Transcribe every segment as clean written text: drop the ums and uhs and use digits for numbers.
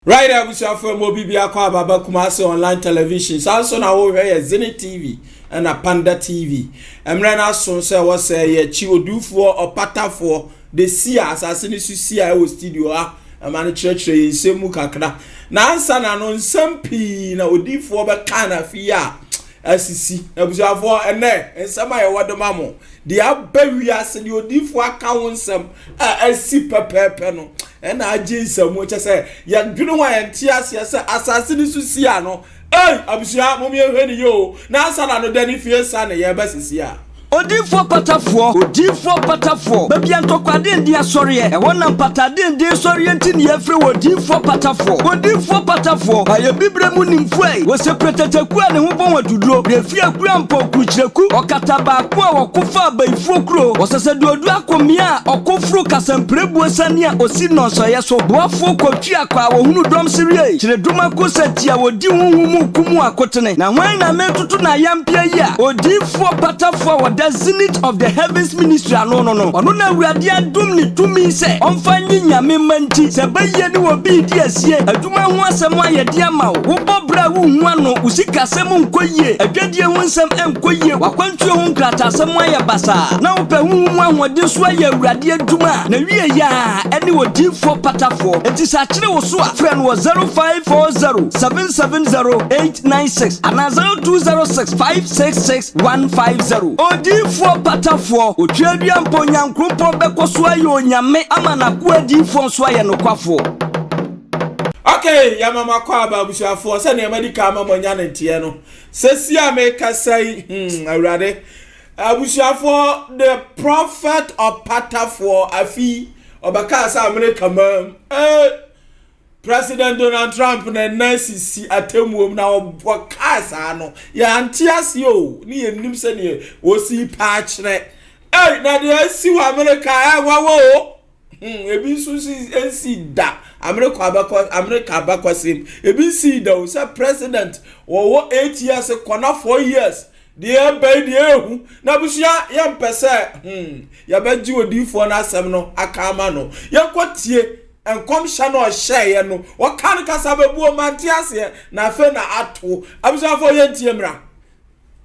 Right, abusuafoɔ mu, obi bi akɔ ababa Kumase Online Television. Saa nso na wɔhwɛ yɛ Zenith TV ɛna Panda TV. Mmerɛ no aso sɛ wɔsɛ yɛkyi odiyifoɔ ɔpatafoɔ de si a asase no so si a ɛwɔ studio ha ɛma no kyerɛkyerɛ yɛn nsɛm mu kakra. Na ansa na no, nsɛm pii na odiyifoɔ bɛka na afi a asisi. Abusuafoɔ, ɛnɛ nsɛm a yɛwɔ de ma mo deɛ, aba wiase deɛ, odiyifoɔ aka ho nsɛm a asi pɛpɛɛpɛ no ɛna agye nsɛm kyɛ sɛ yɛdwene ho a yɛnte aseɛ sɛ asase no so si a no. Ei, abusua, mom yɛhwɛ ne yie o. Na ansa na no dɛ ne fie sa ne yɛbɛ sisi a. Odiifoɔ patafoɔ, odiifoɔ patafoɔ, baabi a ntɔkwaden asɔreɛ ɛhɔ na mpataden sɔreɛ nti ne yɛfrɛ wɔ odiifoɔ patafoɔ. Odiifoɔ patafoɔ ayɛ bibire mu nimfoɔ yi wɔsɛ prɛtɛtɛku a ne ho bɔn aduduro refi akura mpɔ kurukyerɛku ɔkata baako a wɔko fa abayifoɔ kuro wɔsɛ sɛ duodu akɔmmea a ɔko foro kasampirebuo sane a osi nnɔnsɔeɛ so boafoɔ kɔtwi akɔ a wɔhunu dɔm serie kyerɛ doma ko sɛ tia wɔdi honhom mu kum akotene. Na hwan na metoto na ayampia yi a odiifoɔ patafoɔ a wɔda Zenith of the Heavens Ministry ano no, ɔno na Awurade adom ne tumi sɛ ɔmfa nye Nyame mma. Nti sɛ bɛyie ne wɔ bii di asie adwuma ho asɛm a yɛde ama wo, wobɔ berɛ a wonhu ano, wo sikasɛm nkɔ yie, adwadie ho nsɛm ɛnkɔ yie, wakwantuo ho nkrataasɛm ayɛ basaa, na wopɛ honhom mu ahoɔden so ayɛ Awurade adwuma a, na wie yɛ a ɛne odiifoɔ patafoɔ. Enti sɛ akyere wo so a, frɛ no wɔ 0540 770 896 anaa 0206 566 150. Odiifoɔ patafoɔ, otwa dua mpo Onyankopɔn bɛkɔ so ayɛ Onyame ama n'akoa adiifoɔ nso ayɛ nokwafoɔ. Okay, yɛmama kɔ aba, abusuafoɔ. Sɛ nneɛma di ka ama mo anya ne nteɛ no sɛsi a mekasa yi, Awurade, abusuafoɔ, the prophet ɔpatafoɔ afi ɔbɛkaa sɛ Amerika mam President Donald Trump na nan sisi atemmuom na ɔkaa saa no, yɛante ase o, ne yɛnim sɛdeɛ wɔsi paa kyerɛ. Ei, na deɛ asi wɔ Amerika ɛwawa o. Ebi nso si nsi da Amerika abakɔ, Amerika abakɔsɛm ebi nsi da o, sɛ president wɔwɔ 8 years kɔ na 4 years deɛ ɛbɛn deɛ ehu. Na abusua, yɛmpɛ sɛ yɛbɛgye odiifoɔ n'asɛm no aka ama no. Yɛnkɔ tie nkɔmhyɛ no ɔhyɛeɛ no, wɔka no kasa bɛbuo mante aseɛ na afei na ato. Abusuafoɔ, yɛntie mmra.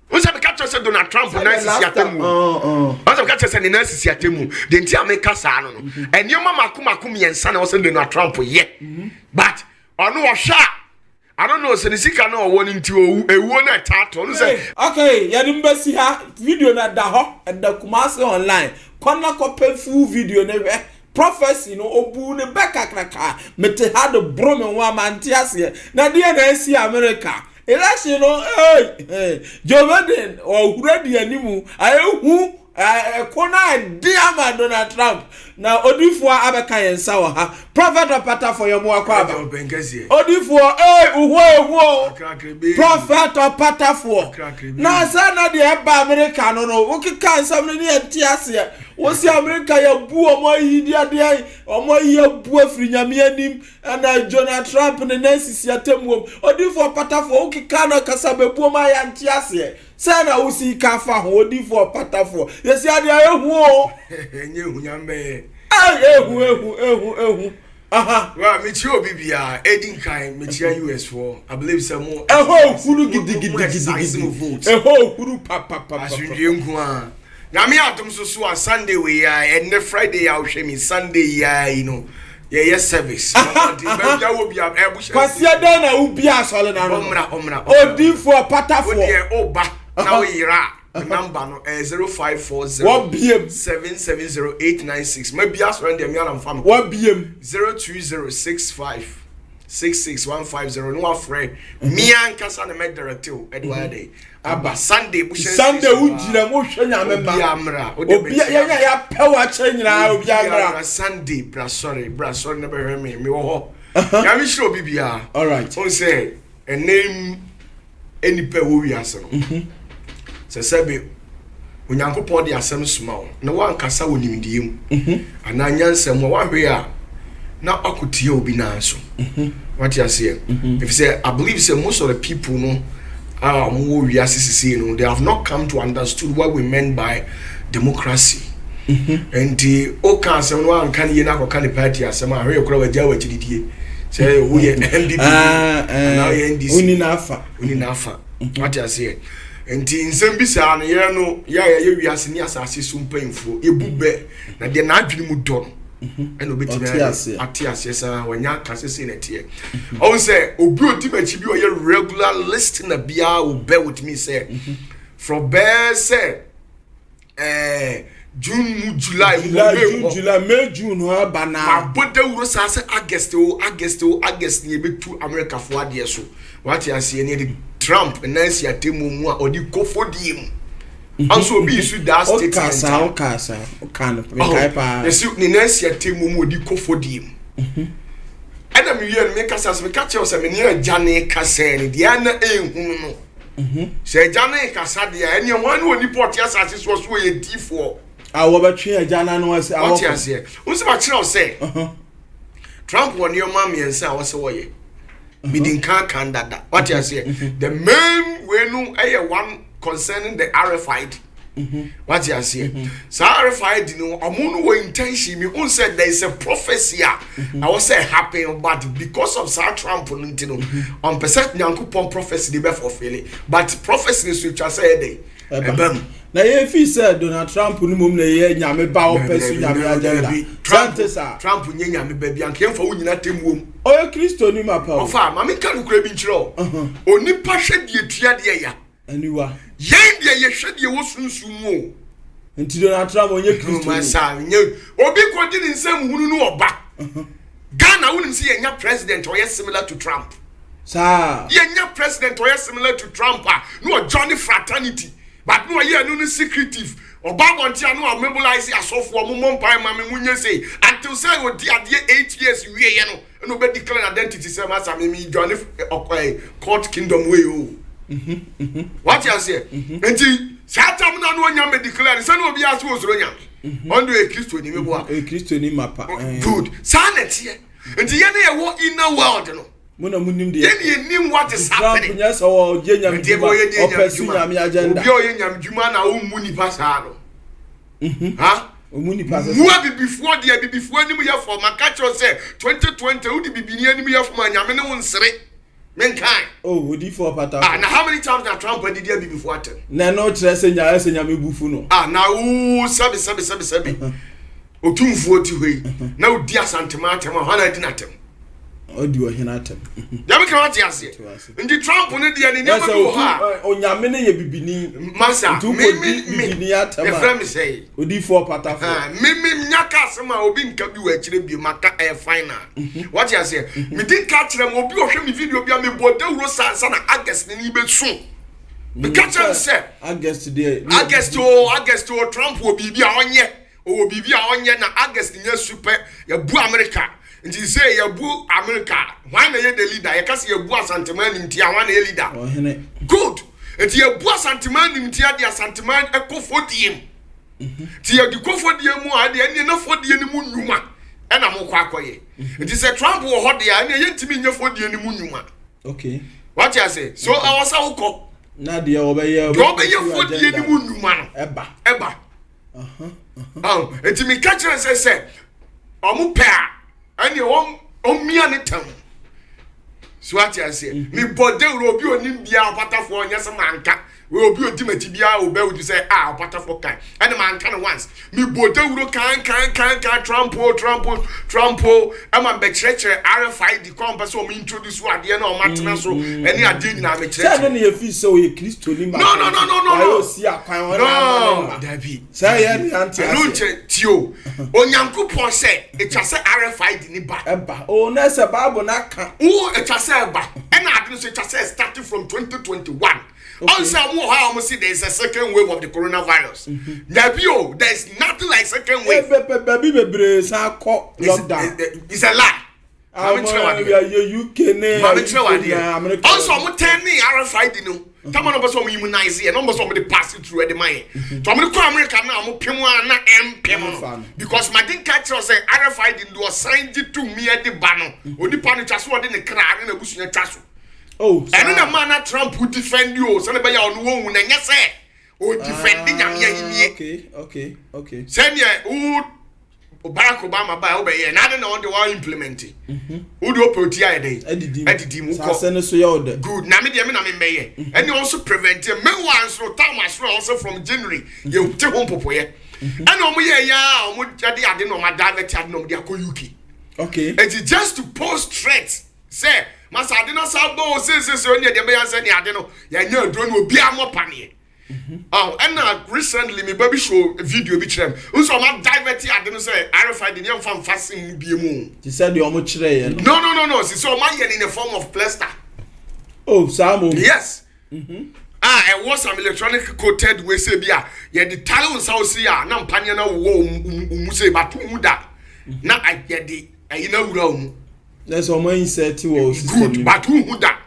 N sɛ meka kyerɛ sɛ Donald Trump nan sisi atemu, ɔn sɛ meka kyerɛ sɛ ne nan sisi atemu de. Nti a meka saa no, nneɛma mako mako mmiɛnsa na ɔsɛ Donald Trump yɛ, but ɔno ɔhwɛ a, I don't know sɛ ne sika na ɔwɔ no nti owu ewuo na ɛta ato ɔno sɛ. Okay, yɛde mbɛsi ha. Video no ɛda hɔ, ɛda Kumase Online. Kɔ na kɔpɛ full video no hwɛ. Prophecy no, obu ne bɛ kakraka. Mete ha de boro me ho ama nte aseɛ. Na deɛ na esi America election no, hey, Joe Biden ɔhura di animu ayɛ hu ɛko na ɛde ama Donald Trump. Na odiifoɔ abɛka yɛn nsa wɔ ha. Prophet ɔpatafo, yɛn mu akɔ aba. Odiifoɔ, ee, uhu ehu o. Prophet ɔpatafoɔ, na sɛ na deɛ ɛba Amerika no, wokeka nsɛm no ne yɛn te aseɛ. Wosi Amerika yɛbu wɔn ayi deɛ wɔn ayi abu afiri Nyame anim, ɛna Donald Trump ne nan sisi atemmuom. Odiifoɔ ɔpatafoɔ, wokeka no kasa bɛbu wɔn a yɛnte aseɛ sɛ na wosi ka fa ho. Odiifoɔ ɔpatafoɔ, yɛsi adeɛ ehu o. Ɛnyɛ ehu, Nyame bɛyɛ. Ehu, ehu, ehu, ehu, aha. Well, mekyia obi biara. Edi nkan, mekyia US foɔ. I believe sɛ mo ɛhɔ ohuru gidigidigidi, ɛhɔ ohuru papapapa. Asomdwie nko a Nyame adom so so a, Sunday wei a ɛnnɛ Friday a wohwɛ mi, Sunday yi a yi no, yɛyɛ service. Baabi a wɔ bi a ɛbuhyɛ. Kwasia dɛn na wobi asɔre na no? Ɔmmra, ɔmmra. Odiifoɔ patafoɔ. Wodeɛ ɔba na woyera a, number no ɛyɛ 0540 Wɔbiem. 770896. Ma bi asɔre deɛ, mi anam fa mi. Wɔbiem. 0206566150 ne wafrɛ mia nkasa na mɛ direct o, ɛde wayɛ dɛ aba Sunday buhyɛ. Sunday wogyina mu hwɛ Nyame ma. Obi amra. Obi yɛn a yɛapɛ wɔ akyɛ nyinaa, obi amra. Sunday, bra sɔre, bra sɔre na bɛhwɛ me. Mewɔ hɔ. Nyame hyerɛ obi biara. All right. Ɔn sɛ ɛnɛ nipa ɛwɔ wiase no sɛ sɛbe Onyankopɔn de asɛm soma wo na wankasa wɔ nimdeɛ mu anaa nyansa mu a, woahwɛ a na akɔtia obi nan so. Wate aseɛ? Ɛfiri sɛ I believe sɛ most of the people no a wɔwɔ wiase sisei no, they have not come to understood what we meant by democracy. Nti woka asɛm no, wanka ne yie no, akɔka ne party asɛm a, hwɛ yɛ kora wagya w'akyiridie. Sɛ woyɛ NPP Ah, eh, anaa woyɛ NDC. Wonni n'afa. Wonni n'afa. Wate aseɛ. Nti nsɛm bi saa no yɛn no yɛ a yɛyɛ wiase ne asase so mpanyinfoɔ yɛbu bɛ na deɛ n'adwene mu dɔ no ɛna obetumi Ɔte ayɛ aseɛ. ate aseɛ saa wanya aka sese na ɛteɛ. Ɔhu sɛ obi a odi m'akyi bi a ɔyɛ regular listener biara will bear with me sɛ from bɛɛ sɛ June mu, July mu, July, May June, hɔ. July, May, June hɔ aba na. Mabɔ dawuro saa sɛ August o, August o, August ne yɛbɛtu Amerikafoɔ adeɛ so. Wate aseɛ? Ne yɛde Trump nan si atemmuo mu a ɔde kɔ fɔdie mu. Ɔnso obi yi so daa Ɔka statement saa, a. ɔka saa, ɔka no, mekae paa. Yɛsi ne nan si atemmuo mu ɔde kɔ fɔdie mu. Ɛna mewie no mekasa sɛ meka kyerɛ wo sɛ me ne agya ne kasa ne deɛ ana ɛnhunu no. Sɛ agya ne kasa deɛ a, ɛneɛ hwan ne onipa ɔte asase soɔ so ɔyɛ diifoɔ? A wɔbɛtwe agya no ano ase awɔ Wate fam. aseɛ? Wo sɛ makyerɛ wo sɛ Trump wɔ nneɛma mmiɛnsa a wɔsɛ wɔyɛ. Medi nkan kan dada. Wate aseɛ? The main way no ɛyɛ one concerning the RFID. Wate aseɛ? Saa RFID no, ɔmo no wɔ intention mi. N sɛ there is a prophecy a ɛwɔ sɛ happen, but because of saa Trump no nti no, ɔmpɛ sɛ Nyankopɔn prophecy de bɛ fulfill. But prophecy no so etwa sɛ ɛyɛ dɛ ɛba mu. Na yɛfi sɛ Donald Trump no mmom na ɛyɛ Nyame ba, ɔpɛ so Nyame agenda. Trump Sɛnte saa. Trump nye Nyame ba bi anka yɛmfa wo nyina tɛmuom. Ɔyɛ Kristoni mapa o. Ɔfa maame nka nokora bi nkyerɛ o. Onipa hwɛ deɛ tua deɛ ya. Aniwa. Yɛn deɛ yɛhwɛ deɛ wɔ sunsun mu o. Nti Donald Trump ɔnyɛ Kristoni. Masa nye obi kɔgye ne nsam hunu no ɔba Ghana. Wonim sɛ yɛnya president ɔyɛ similar to Trump? Saa. Yɛnya president ɔyɛ similar to Trump a na ɔjoin fraternity, but na ɔyɛ ɛno no secretive. Ɔba abɔnten a na ɔmobilize asɔfoɔ, mo mmɔ mpae ma me, mo nye sei, until sɛ ɔdi adeɛ 8 years wieɛ no ɛna ɔbɛ declare identity sɛ masa me me join ɔkɔ court kingdom way o. Wate aseɛ? Nti saa tam na no ɔnya mɛ declare sɛ na obi ase wɔ soro Nyame, ɔno de ɔyɛ Kristo ni meboa. Ɔyɛ Kristoni mapa. Good, saa na ɛteɛ. Nti yɛn ne yɛwɔ inner world no, Mo na monim deɛ. Yɛn ne yɛnim what is Trump happening. nyɛ sɛ ɔgye Nyame Nti dwuma, ɔyɛ deɛ ɔpɛ Nyame so dwuma. Nyame agenda. Obi a ɔyɛ Nyame dwuma na ɔmmu nipa saa no ha. Ɔmu nipa sɛ mu abibifoɔ deɛ, abibifoɔ anim yɛ fɔ. Maka kyerɛ sɛ 2020 wode bibini anim yɛ fɔ ma Nyame ne wo nsere menkae. Oh, odiifoɔ pata. Ah, na how many times na Trump adidi abibifoɔ atɛm? Na ɛno kyerɛ sɛ nya sɛ Nyame bufu no. Ah, na wo sɛbi sɛbi sɛbi sɛbi otumfuo ti hɔ yi na wodi Asantema atɛm a, hɔ na adi n'atɛm. Ɔdi ɔhene atɛm. Deɛ meka wate aseɛ? Te ase. Nti Trump no deɛ ne nneɛma Ɛsɛ bi wɔ hɔ a Onyame no yɛ bibini. Masa Nti me wokɔdi me me bibini atɛm a, yɛfrɛ me sɛ odiifoɔ patafoɔ. Ah, me nya ka asɛm a obi nka bi wɔ akyire bi maka ɛyɛ final. Wate aseɛ? Medi nka kyerɛ mu obi a ɔhwɛ me video bi a mebɔ dawuro saa nsa na August ne ne bɛsu. Meka kyerɛ no sɛ August deɛ. August o, August o, Trump wɔ biribi a ɔnyɛ, ɔwɔ biribi a ɔnyɛ na August nyɛ su pɛ yɛbu America. Nti sɛ yɛbu America, hwan na yɛ the leader? Yɛka sɛ yɛbu Asantema animtia, hwan na yɛ leader? Ɔhene. Good. Nti yɛbu Asantema animtia de Asantema ɛkɔ fɔdie mu. Nti yɛde kɔ fɔdie mu a, ɛdeɛ ɛneɛ na fɔdie no mu nnwuma ɛna mokɔ akɔyɛ. Nti sɛ Trump wɔ hɔ deɛ a, ɛneɛ yɛntumi nyɛ fɔdie no mu nnwuma. Wate ase? So ɛwɔ sɛ wokɔ Na deɛ ɔbɛyɛ deɛ ɔbɛyɛ fɔdie no mu nnwuma no ɛba. Ɛba. Ɔn, nti meka kyerɛ sɛ ɔmo pɛ a, ɛneɛ wɔn ɔmmia ne tam so. Ate aseɛ? Mebɔ dawuro, obi onim biara ɔpatafoɔ ɔnyɛ sɛ manka wei. Obi odi m'akyi biara obɛ wodi sɛ a ɔpatafoɔ kan ɛne manka no once. Mebɔ dawuro kan kan kan kan, Trump o, Trump o, Trump o, ɛma mbɛkyerɛkyerɛ RFID kwan mpɛ sɛ ɔmo introduce adeɛ na ɔmo atena so ɛne adeɛ nyinaa Sɛ mekyerɛkyerɛ. ɛno ne yɛfi sɛ ɔyɛ Kristoni ma. No, no, no, no, no, no. Wayɛ osi akwan ɔna ama ne No, ma. dabi. Sɛ yɛ ne ante Ɛno aseɛ. nkyerɛ tio Onyankopɔn sɛ ɛtwa sɛ RFID ni ba. Ɛba o, na sɛ Bible na ka. Wo ɛtwa sɛ ɛba, ɛna ade no so ɛtwa sɛ starting from 2021. Ɔn sɛ ɔmo wɔ hɔ a ɔmo si there is a second wave of the coronavirus. Dabi o, there is nothing like second wave. Baabi bebree san kɔ lockdown. It's a lie. Maame kyerɛ wa adeɛ. Yɛ UK ne Maame kyerɛ wa na adeɛ. America. Ɔn sɛ ɔmo tɛn ne RFID no tama na ɔmo sɛ ɔmo immunize yɛ na ɔmo sɛ ɔmo de pass it through ɛde ma yɛ nti ɔmo de kɔ America na ɔmo pem a na ɛmpem Ɛmfa no no. because made nka kyerɛ sɛ RFID no de ɔsan gye tumi ɛde ba no, onipa no twa so ɔde ne kra ne n'abusua twa so. Oh, ɛno na maa na Trump defend o sɛne bɛyɛ a ɔno wɔn na ɛnyɛ sɛ o defend Nyame ahennie. Okay. Sɛdeɛ wo Barack Obama baa wobɛyɛ na ade na ɔde wa implement. Wode ɔpɛ oti ayɛ dɛn? Adidi mu kɔ. Sase no so yɛ wo dɛ. Good. Na me deɛ me na me mbɛyɛ. Ɛne ɔnso prevent meanwhile nso time asoro a ɔsɛ from January yɛ te ho mpopoyɛ. Ɛna ɔmo yɛ ya a ɔmo de ade na ɔmo adivert ade na ɔmo de akɔ UK. Okay. Eti just to pose threat sɛ masa ade na sa bɔ o sesese o ne deɛ bɛyɛ sɛ ne ade no yɛnyɛ aduro no obiara mmɔ paneɛ. Oh, ɛna recently me ba bi show video bi kyerɛ m nso ɔma divert ade no sɛ RFID ne yɛmfa mfa sen mu bie mu. Te sɛ deɛ ɔmo kyerɛ yɛ no. No no no no sisi ɔma yɛ no in the form of plaster. Oh saa mo. Yes. Mm-hmm. A ɛwɔ some electronic coated wei sɛ bi a yɛde tare wo nsa wo se a na mpaneɛ no awowɔ wo mu sɛ bato mu da na yɛde ɛyi no awura wo mu. Na sɛ ɔmo insert wɔ system. Good bato hu da.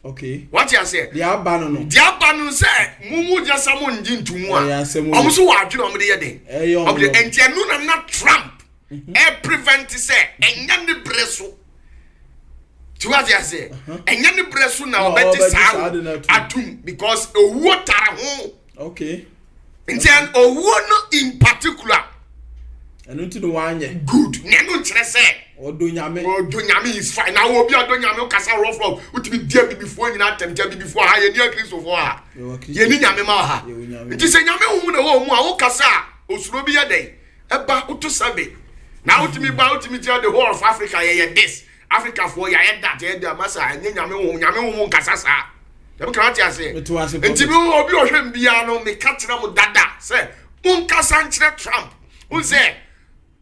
Okay. Wate aseɛ? Deɛ aba no no. Deɛ aba no sɛ mo mu gya sa mo ngye nto mu a. Ɛyɛ asɛm o. Ɔmo so wɔ adwene a ɔmo de yɛ den. Ɛyɛ ɔmo Ɔmo de no. nti ɛno na na Trump ɛ prevent sɛ ɛnyɛ ne brɛ so. Ti wate aseɛ? Ɛnyɛ ne brɛ so na Na ɔbɛgye ɔbɛgye saa saa de no atum. atum because owuo tare ho. Okay. Nti owuo no in particular. Ɛno nti na wanyɛ. Good. Na ɛno nkyerɛ sɛ. Ɔdɔ Nyame. Ɔdɔ Nyame is fine. Na obi ɔdɔ Nyame wokasa rough rough. Wotumi di abibifoɔ nyinaa atɛm nti abibifoɔ ha yɛni akristofoɔ ha. Yɛni Nyame ma ha. Nti sɛ Nyame honhom na ɛwɔ mu a wokasa a osuro bi yɛ dɛn? Ɛba woto sɛbe. Na wotumi ba wotumi gyina the whole of Africa yɛyɛ this. Africafoɔ yɛayɛ that yɛyɛ that masa ɛnyɛ Nyame honhom. Nyame honhom nkasa saa. Dɛm ka wate aseɛ. Nti me obi ɔhwɛ m biara no meka kyerɛ mo dada sɛ monkasa nkyerɛ Trump. Wohu sɛ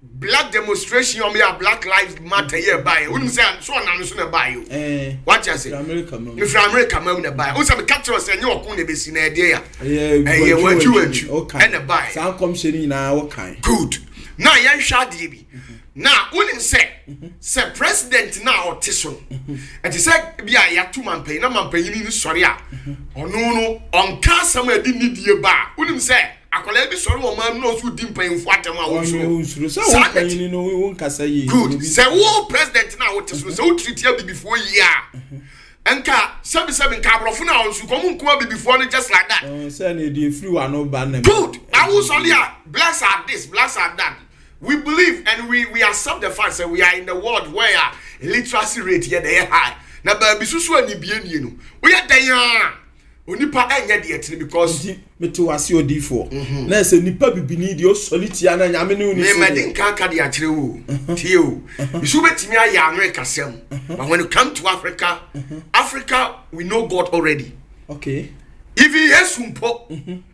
black demonstration ɔmo yɛ black lives matter yɛ ɛbaeɛ wonim sɛ so ɔnam so na ɛbaeɛ o eh, wate ase mefiri America ma mu na ɛbaeɛ wohu sɛ meka kyerɛ sɛ ɛnyɛ ɔko na ɛbɛsi na ɛdeɛ ya ɛyɛ wantwi wantwi ɛna ɛbaeɛ saa nkɔmhyɛ no nyinaa wɔkae good na yɛnhwɛ adeɛ bi na wonim sɛ sɛ president no a ɔte so no ɛte sɛ bi a yɛato mampanyin na mampanyin no sɔre a ɔno no ɔnka asɛm a ɛde nidie ba a wonim sɛ akwadaa bi sɔre wɔ ɔman mu na ɔnso di mpanyinfoɔ atɛm a wonsuro saa na panyin no wonkasa yie good sɛ wo president no a wote so no sɛ wotiri tia bibifoɔ yie a nka sɛbisɛbi nka aborɔfo no a ɔnso kɔm nko abibifoɔ no just like that sɛ ne deɛ efiri w'ano ba na good na wosɔre a blacks are this blacks are that We believe and we we accept the fact sɛ we are in the world where a literacy rate yɛ dɛ yɛ high na baabi soso a nibie nie no woyɛ dɛn a onipa ɛnyɛ deɛ tene because. Nti mete wase odiifoɔ mhm. na ɛsɛ nipa bibini deɛ ɔsɔre tia na nyame ne wo ni so deɛ. Mɛde nka aka de akyerɛ wo mhm. tie o mhm. nso wobɛtumi ayɛ ano ɛkasɛm but when you come to Africa Africa we know God already. Okay. Even Yesu mpo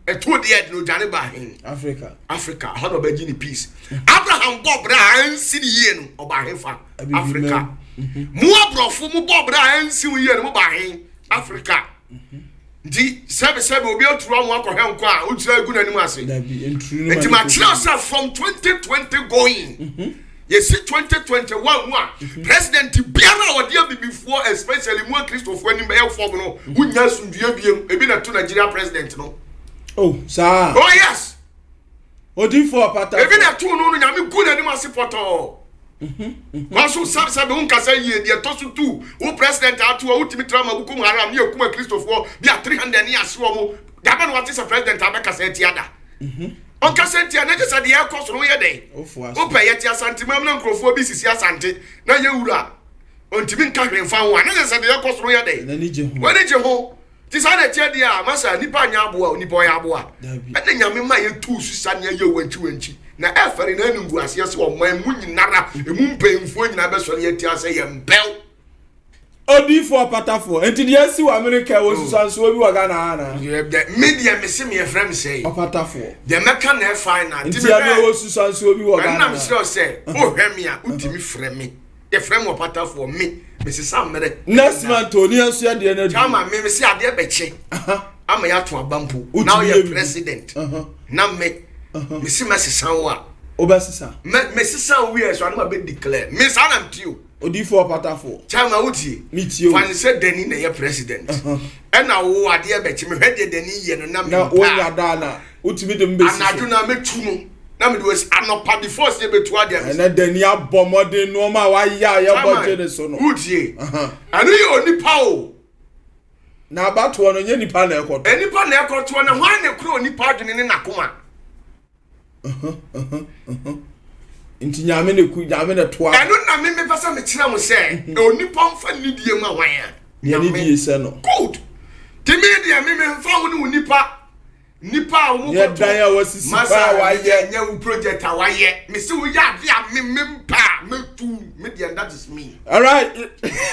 ɛtoo deɛ ɛde no odwane baa he? Africa. Africa, ɛhɔ na ɔbɛgye ne peace. Abraham bɔ bra a ɛnsi ne yie no, ɔbaa he fa? Africa. Mo aborɔfo mo bɔ bra a ɛnsi mo yie no, mo baa he? Africa. Nti sɛbi sɛbi obi aturu amo akɔhwɛ nkɔ a wogyina egu n'anim ase. Nti ma kyerɛ sɛ from 2020 going. Mm -hmm. Yɛsi 2021 mu a, president biara a ɔde abibifoɔ especially mu akristofoɔ anim bɛyɛ fam no, wonya asomdwoeɛ biem. Ebi na to Nigeria president no. Oh, saa. Oh yes. Odiifoɔ pata. Ebi na to no no nyame gu n'anim ase pɔtɔɔ. Waso sɛbsɛbe wo nkasa yie deɛ ɛtɔ so tu wo president ato a wotumi tra ma Boko Haram ne akum akristofoɔ bi a 300 ne ase wɔn dabɛ na wate sɛ president abɛkasa atia da. Ɔnkasa ntia na kyɛ sɛ deɛ ɛkɔ so no woyɛ dɛn? Wopɛ yɛte Asantemam na nkurɔfoɔ bi sisi Asante na yɛ wura ɔntumi nka hwee mfa ho a na kyɛ sɛ deɛ ɛkɔ so no woyɛ dɛn? W'ani gye ho. Nti saa na ɛteɛ deɛ a masa nipa nyɛ aboa o nipa ɔyɛ aboa. Ɛna nyame ma yɛtuu so sa nea yɛ wankyi wankyi na ɛfɛre na ɛne nguaseɛ sɛ ɔman mu nyinara ɛmu mpanyinfoɔ nyinaa bɛsɔre atia sɛ yɛmpɛw. Odiyifoɔ ɔpatafoɔ, nti deɛ asi wɔ Amerika ɛwɔ nsusuansoɔ bi wɔ Ghana ha anaa? Me deɛ mese me yɛfrɛ me sɛi. Ɔpatafoɔ. Deɛ mɛka na ɛfae na. Nti ɛno ɛwɔ nsusuansoɔ bi wɔ Ghana ha. Ɛnam srɛ sɛ wohwɛ me a wotumi frɛ me. Yɛfrɛ me ɔpatafoɔ me mesesa mmerɛ. Next month oni nso yɛ deɛ no adu. Chama me mese adeɛ bɛkye ama yɛato aba mpo na woyɛ president na me mese mɛsesa wo a. Wobɛsesa. Mesesa wo wie so anoma bɛ declare me saa na mte o. Odiyifoɔ ɔpatafoɔ. Chairman wo tie. Me tie o. Fa ne sɛ Dani na ɛyɛ president. Ɛna wo adeɛ bɛkye me hwɛ deɛ Dani yɛ no na me Na wo nya daa na wotumi de me bɛsi so. Anadwo na mɛtu no na mede wasi anɔpa before sɛ yɛbɛtu adeɛ. Ɛnɛ Dani abɔ mmɔden nneɛma a wayɛ a yɛbɔ gye ne so no. Wo tie. Ɛno yɛ onipa o. Na abatoɔ no nyɛ nipa na ɛkɔto. Nipa na ɛkɔtoɔ na hwan na ɛkura onipa adwene ne n'akoma. Nti Nyame na ku Nyame na to aba. Ɛno na me mepɛ sɛ mekyerɛ mo sɛ mhm. onipa mfa nidie ma hwan a. Nea nidie sɛ no. Good. Ti me deɛ me memfa ho ne wo nipa nipa a wɔn kɔtɔ dan a wɔasisi paa wayɛ nyɛ wo project a wayɛ mesi wo yɛ ade a me me mpa a metu me deɛ that is me. Alright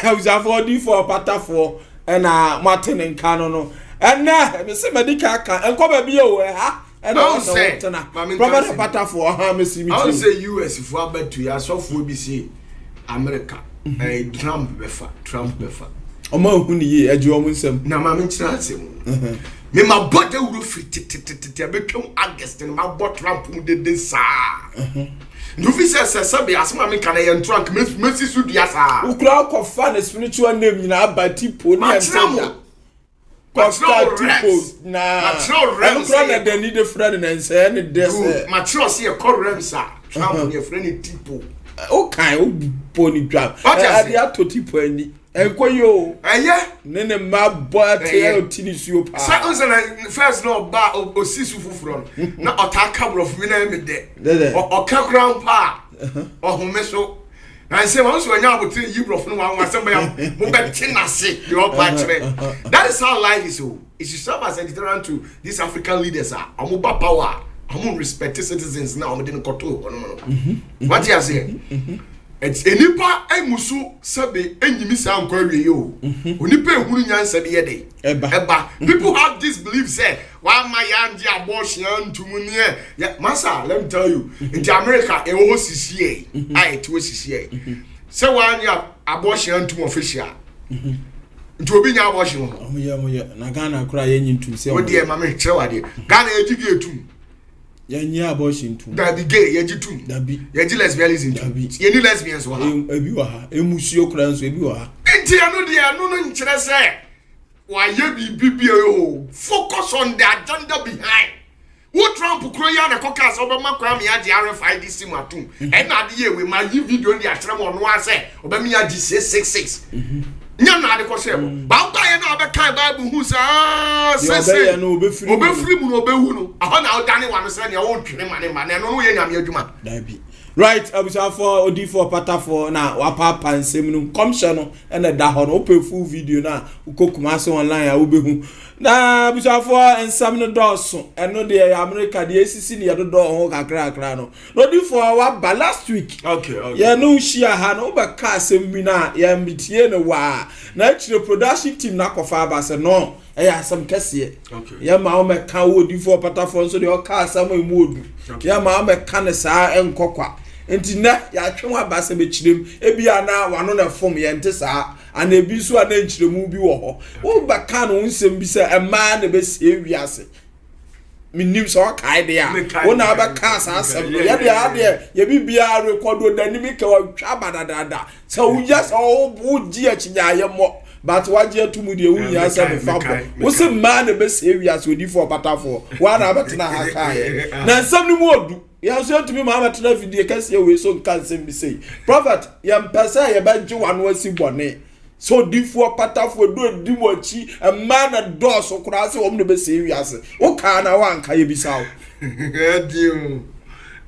abusuafoɔ odiifoɔ ɔpatafoɔ ɛna moate ne nka no no ɛnɛ mese madi ka ka nkɔ baabi o ɛha ɛna ɔsɛ wotena prɔfɛt ɔpatafoɔ ɔha mesi me tirim. Sɛ US foɔ abɛto yɛ asɔfoɔ bi se America mhm. ɛɛ Trump bɛfa Trump bɛfa. Ɔmo ahu ne yie ɛgye wɔn nsam. Na maame nkyerɛ asɛm mhm. Me ma bɔ dawuro firi tetetete abɛtwam August no ma bɔ Trump mu dede saa. Mhm. Nti sɛ sɛ sɛbe asɛm a meka no yɛ ntorɔ anka mɛsi so dua saa. Wokura kɔfa ne spiritual name nyinaa aba tipo ne ɛnte da. Kɔsta tipo na ɛno kura na dani de frɛ no na nsɛɛ ne dɛ sɛ. Makyerɛ sɛ yɛkɔ rems a Trump ne yɛfrɛ no tipo. Wokan wobɔ ne dwa. Ɛde atɔ tipo ani. Ɛnkɔ yi o. Ɛyɛ. Ne ne mma bɔ ɛte ɔti ne suo paa. Sɛ nsɛ na first na ɔba osi so foforɔ no na ɔtaa ka borɔfo bi na ɛmi dɛ. Ɔka kora mpa a ɔhome so. Na nsɛ wɔn nso ɔnya abotire yi borɔfo no wɔn asɛm bɛyɛ mo bɛ te n'ase deɛ ɔpa akyerɛ. That is how life is o. It should serve as a deterrent to these African leaders a wɔn ba power a wɔn respect citizens na wɔn de no kɔto hɔ nom no. Wate aseɛ? Nnipa mmusu sɛbe enyimi saa nkɔ awie yi o. Mhm. Onipa ehunu nyansa bi yɛ de. Ɛba. Ɛba. People have this belief sɛ wama yangye abortion antum neɛ. Yeah, masa, let me tell you. Mhm. Nti America ɛwɔ hɔ sisi yɛ mhm. a ɛte hɔ sisi yɛ. Sɛ wanye abortion antum official. Nti obi nya abortion wɔ hɔ. Ɔmo yɛ ɔmo yɛ na Ghana koraa yɛ nyi ntum sɛ. O deɛ maame kyerɛ wa deɛ Ghana yɛ gyi gay tum. Yɛnye abortion tum. Dabi gay yɛgye tum. Dabi. Yɛgye lesbianism tum. Dabi. Yɛni lesbians wɔ ha. Ebi wɔ ha. Emusuo koraa nso ebi wɔ ha. Nti ɛno deɛ ɛno no nkyerɛ sɛ wayɛ biribi bi o. Focus on the agenda behind. Wo Trump kuro yi a na ɛkɔ kaa sɛ ɔbɛma Kwame agye RFID sim atum. Mhm. Ɛna ade yɛ wei ma yi video no de akyerɛ mu ɔno ara sɛ ɔbɛma agye 666. Nyɛ na ade kɔhyɛ mu. Mm. Ba yɛ na ɔbɛkan Bible hu sɛ ah, sese obɛfiri mu no ɔbɛwu no. Ɛhɔ na ɔdane wa no sɛ nea ɔntwene ma ne mma na ɛno no yɛ nyame adwuma. Dabi. Right, abusuafoɔ, odiifoɔ, patafoɔ na wapaapa nsɛm no nkɔmhyɛ no ɛna ɛda hɔ no wopɛ full video no a wokɔ Kumasi online a wobɛhu na abusuafoɔ nsɛm no dɔɔso ɛno deɛ yɛ Amerika deɛ esisi ne yɛdodɔɔ ho kakrakra no Na odiyifoɔ waba last week. Okay, okay. Yɛn ne wo hyia ha no wobɛka asɛm bi na yɛn tie no waa. Na akyire production team na akɔfa aba sɛ no ɛyɛ asɛm kɛseɛ. Okay. Yɛn ma wɔmɛka wo odiyifoɔ patafoɔ nso deɛ ɔka asɛm a emu odu. Okay. Yɛn ma wɔmɛka no saa ɛnkɔ kwa. Nti nɛ yɛatwe wo aba sɛ bɛkyerɛ mu. Ebi a na wano na ɛfom yɛn te saa. Ana ebi nso a na nkyerɛmu bi wɔ hɔ. Wobɛka no wo nsɛm bi sɛ ɛmaa na ɛbɛsie wiase. menim sɛ ɔkae deɛ a wo na wobɛka saa asɛm no yɛdeɛ adeɛ yɛbi biara rekɔdo n'anim kɛ watwa ba dadaada sɛ woyɛ sɛ wogye akyinyaayɛ mmɔ but wagye ato mu deɛ wohia sɛ mefa bɔ wo se mmaa na ɛbɛsɛe wiase odifoɔ ɔpatafoɔ woa na wabɛtena ha kaeɛ na nsɛm no mu ɔdu yɛn nso yɛntumi ma abɛtena afidie kɛseɛ wei so nka nsɛm bi sei prophet yɛmpɛ sɛ yɛbɛgye w'ano asi bɔne Sɛ odifoɔ patafoɔ edu edi mo akyi mmaa na dɔɔso koraa sɛ wɔn na bɛsɛe wiase wokaa na woanka yɛbisa wo. Ɛdi o.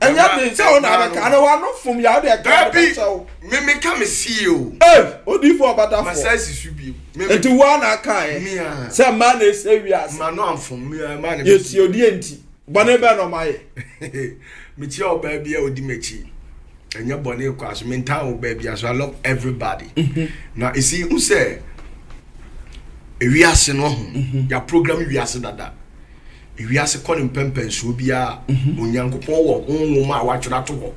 Ɛnyɛ den sɛ wo na abɛka na wano fom yɛ wode ɛka Dabi bɛkyɛ wo. me meka me sie o. Ei odifoɔ patafoɔ. Masa si so bio. Nti wo a na akaeɛ sɛ mmaa na ɛsɛe wiase. Ma no amfom me mmaa na bɛsɛe. Yɛtie odie nti bɔne bɛn na ɔma yɛ. Mekyia ɔbaa bi a odi m'akyi. Ɛnyɛ bɔne kwa so mentaa wo baabi so I love everybody. Mm-hmm. Na esi hu sɛ ewiase no ho mm-hmm. ya program wiase dada. Ewiase kɔ ne mpɛmpɛnsoɔ biara mm-hmm. Onyankopɔn wɔ honhom a watwerɛ ato hɔ.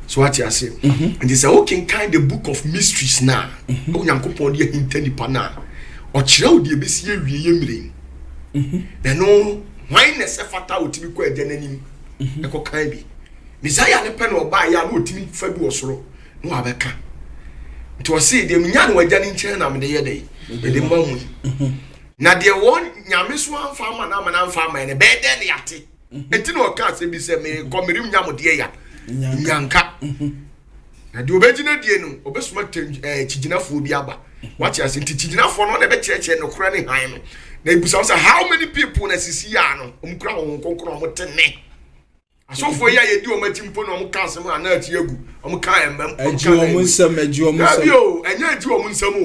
So ate ase. Nti sɛ wokenkan the book of mysteries na Onyankopɔn de ahinta nipa na ɔkyerɛ wo deɛ ebesi awie yɛ mmire. Na ɛno hwan na ɛsɛ fata a otumi kɔ agya n'anim ɛkɔkan bi. Mesaia no pɛ na ɔbaeɛ a na ɔtumi fa bi wɔ soro na wabɛka. Nti ɔse deɛ menya no w'agya no nkyɛn na mede yɛ dɛ mede ma mu yi. Na deɛ wɔn nyame so amfa ama no ama no amfa ama no bɛyɛ dɛn na yɛate. Nti na ɔka asɛm bi sɛ mekɔ merem nya mo deɛ ya nyanka. Na deɛ ɔbɛgyina die no ɔbɛsoma kyigyinafoɔ bi aba. Wate ase nti kyigyinafoɔ no na ɛbɛkyerɛkyerɛ nokorɛ ne hann no. Na ebusa sɛ how many people na sisi yɛ ano wɔn kura wɔn kronkron wɔn te ne. Asɔfoɔ yi a yɛdi wɔn akyi mpo na wɔn ka asɛm a na akyi agu wɔn ka ɛmɛm. Agye wɔn nsɛm, agye wɔn nsɛm. Dabi o, ɛnyɛ agye wɔn nsɛm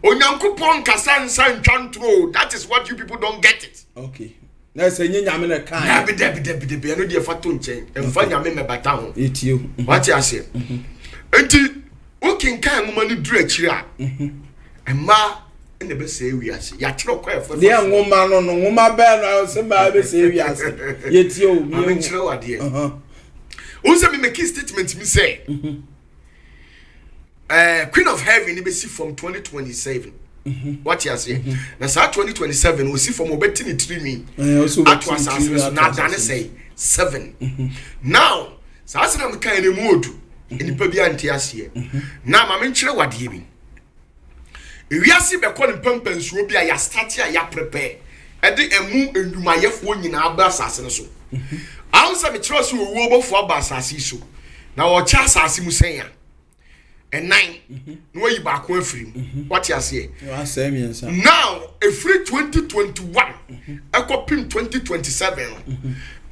o. Onyankopɔn nkasa nsa ntwa ntoro o. That is what you people don't get it. Okay. Na ɛsɛ nye Nyame na kan. Dabi, dabi, dabi, dabi, ɛno deɛ fa to nkyɛn. Ɛmfa Nyame mɛbata ho. Etie o. Wate aseɛ. Nti wokenkan nwoma no duru akyiri a, mmaa na ɛbɛsɛe wiase. Yɛakyerɛ ɔkwan a ɛfɛ. Deɛ nwoma no, nwoma bɛɛ no sɛ mmaa bɛsɛe wiase. Yɛtie o. Maame, nkyerɛ wo adeɛ. Wo sɛ me make statement mi sɛ Queen of Heaven ni bɛsi fam 2027. Wate aseɛ? Na saa 2027 wɔsi fam, wɔbɛte ne tirinwi ato asase no so na adane sɛ seven. Now saa sɛ na meka ɛne mu odu, nnipa bi ante aseɛ. Na maame, nkyerɛ wo adeɛ bi. Ewiase bɛkɔ ne mpampansuo bi a yɛastart a yɛaprepare ɛde ɛmu nnwumayɛfoɔ nyinaa ba asase no so. Ahun sɛ mekyerɛ sɛ owuo bɔfoɔ aba asase yi so na ɔkyɛ asase mu sɛn a ɛnan na wayi baako afiri mu. Wate aseɛ? Wasɛe mmiɛnsa. Now efiri 2021 ɛkɔpem 2027 no,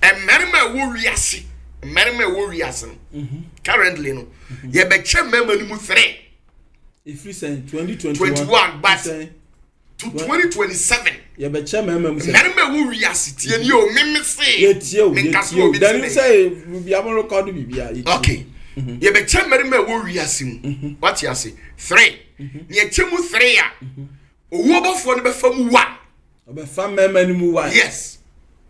mmarima a ɛwɔ wiase, mmarima a ɛwɔ wiase no currently no, yɛbɛkyɛ mmarima no mu three. Ɛfiri sɛn 2021? 21 but to 2027. Yɛbɛkyɛ mmarima mu sɛ mmarima a ɛwɔ wiase, tie ni o, meme se Yɛtie o. Menkasa Yɛtie o. obi Dani te sɛ bibia mo rekɔdo bibia, yɛtie. Okay, yɛbɛkyɛ mmarima a ɛwɔ wiase mu, wate ase, three. Ne yɛkyɛ mu three a, owuo bɔfoɔ no bɛfa mu one. Ɔbɛfa mmarima no mu wa? Yes.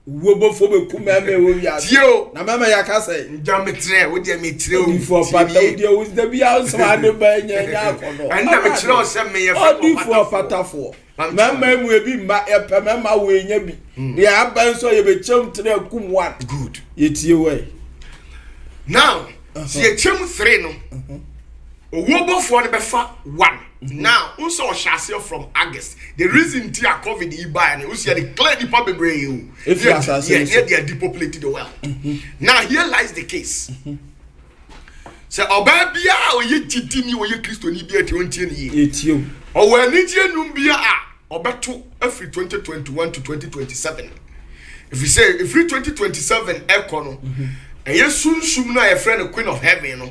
Owuo bɔfoɔ bɛku mmarima ɛwɔ wiase? Tie o. Na mmarima yɛaka sɛ Ngya mekyerɛ wo deɛ, mekyerɛ o. Odifoɔ Tie pata nie. wodeɛ wo da bia wo sɛm ade ba nya nya akɔdɔ. Ɛnna mekyerɛ wo sɛ meyɛ fɛ. Odifoɔ patafoɔ, mmarima mu ebi mma yɛpɛ mmarima wo enya bi deɛ aba nso yɛbɛkyɛm three akum one. Good. Yɛtie wɔ. Now sɛ yɛkyɛ mu three no, owuo bɔfoɔ no bɛfa one. Now n sɛ ɔhyɛ aseɛ from August. The reason ti a COVID yi baa no, nso yɛde clear nipa bebree o. Efiri asase no so. Yɛ de depopulate the world. Now here lies the case sɛ ɔbaa biara a ɔyɛ gyidini, ɔyɛ Kristoni bi a ti ɔntie ne yie. Yɛtie o. Ɔwɔ anigye nnwom bi a ɔbɛto afiri 2021 to 2027, ɛfiri sɛ ɛfiri 2027 ɛkɔ no, ɛyɛ sunsum no a yɛfrɛ no Queen of Heaven no,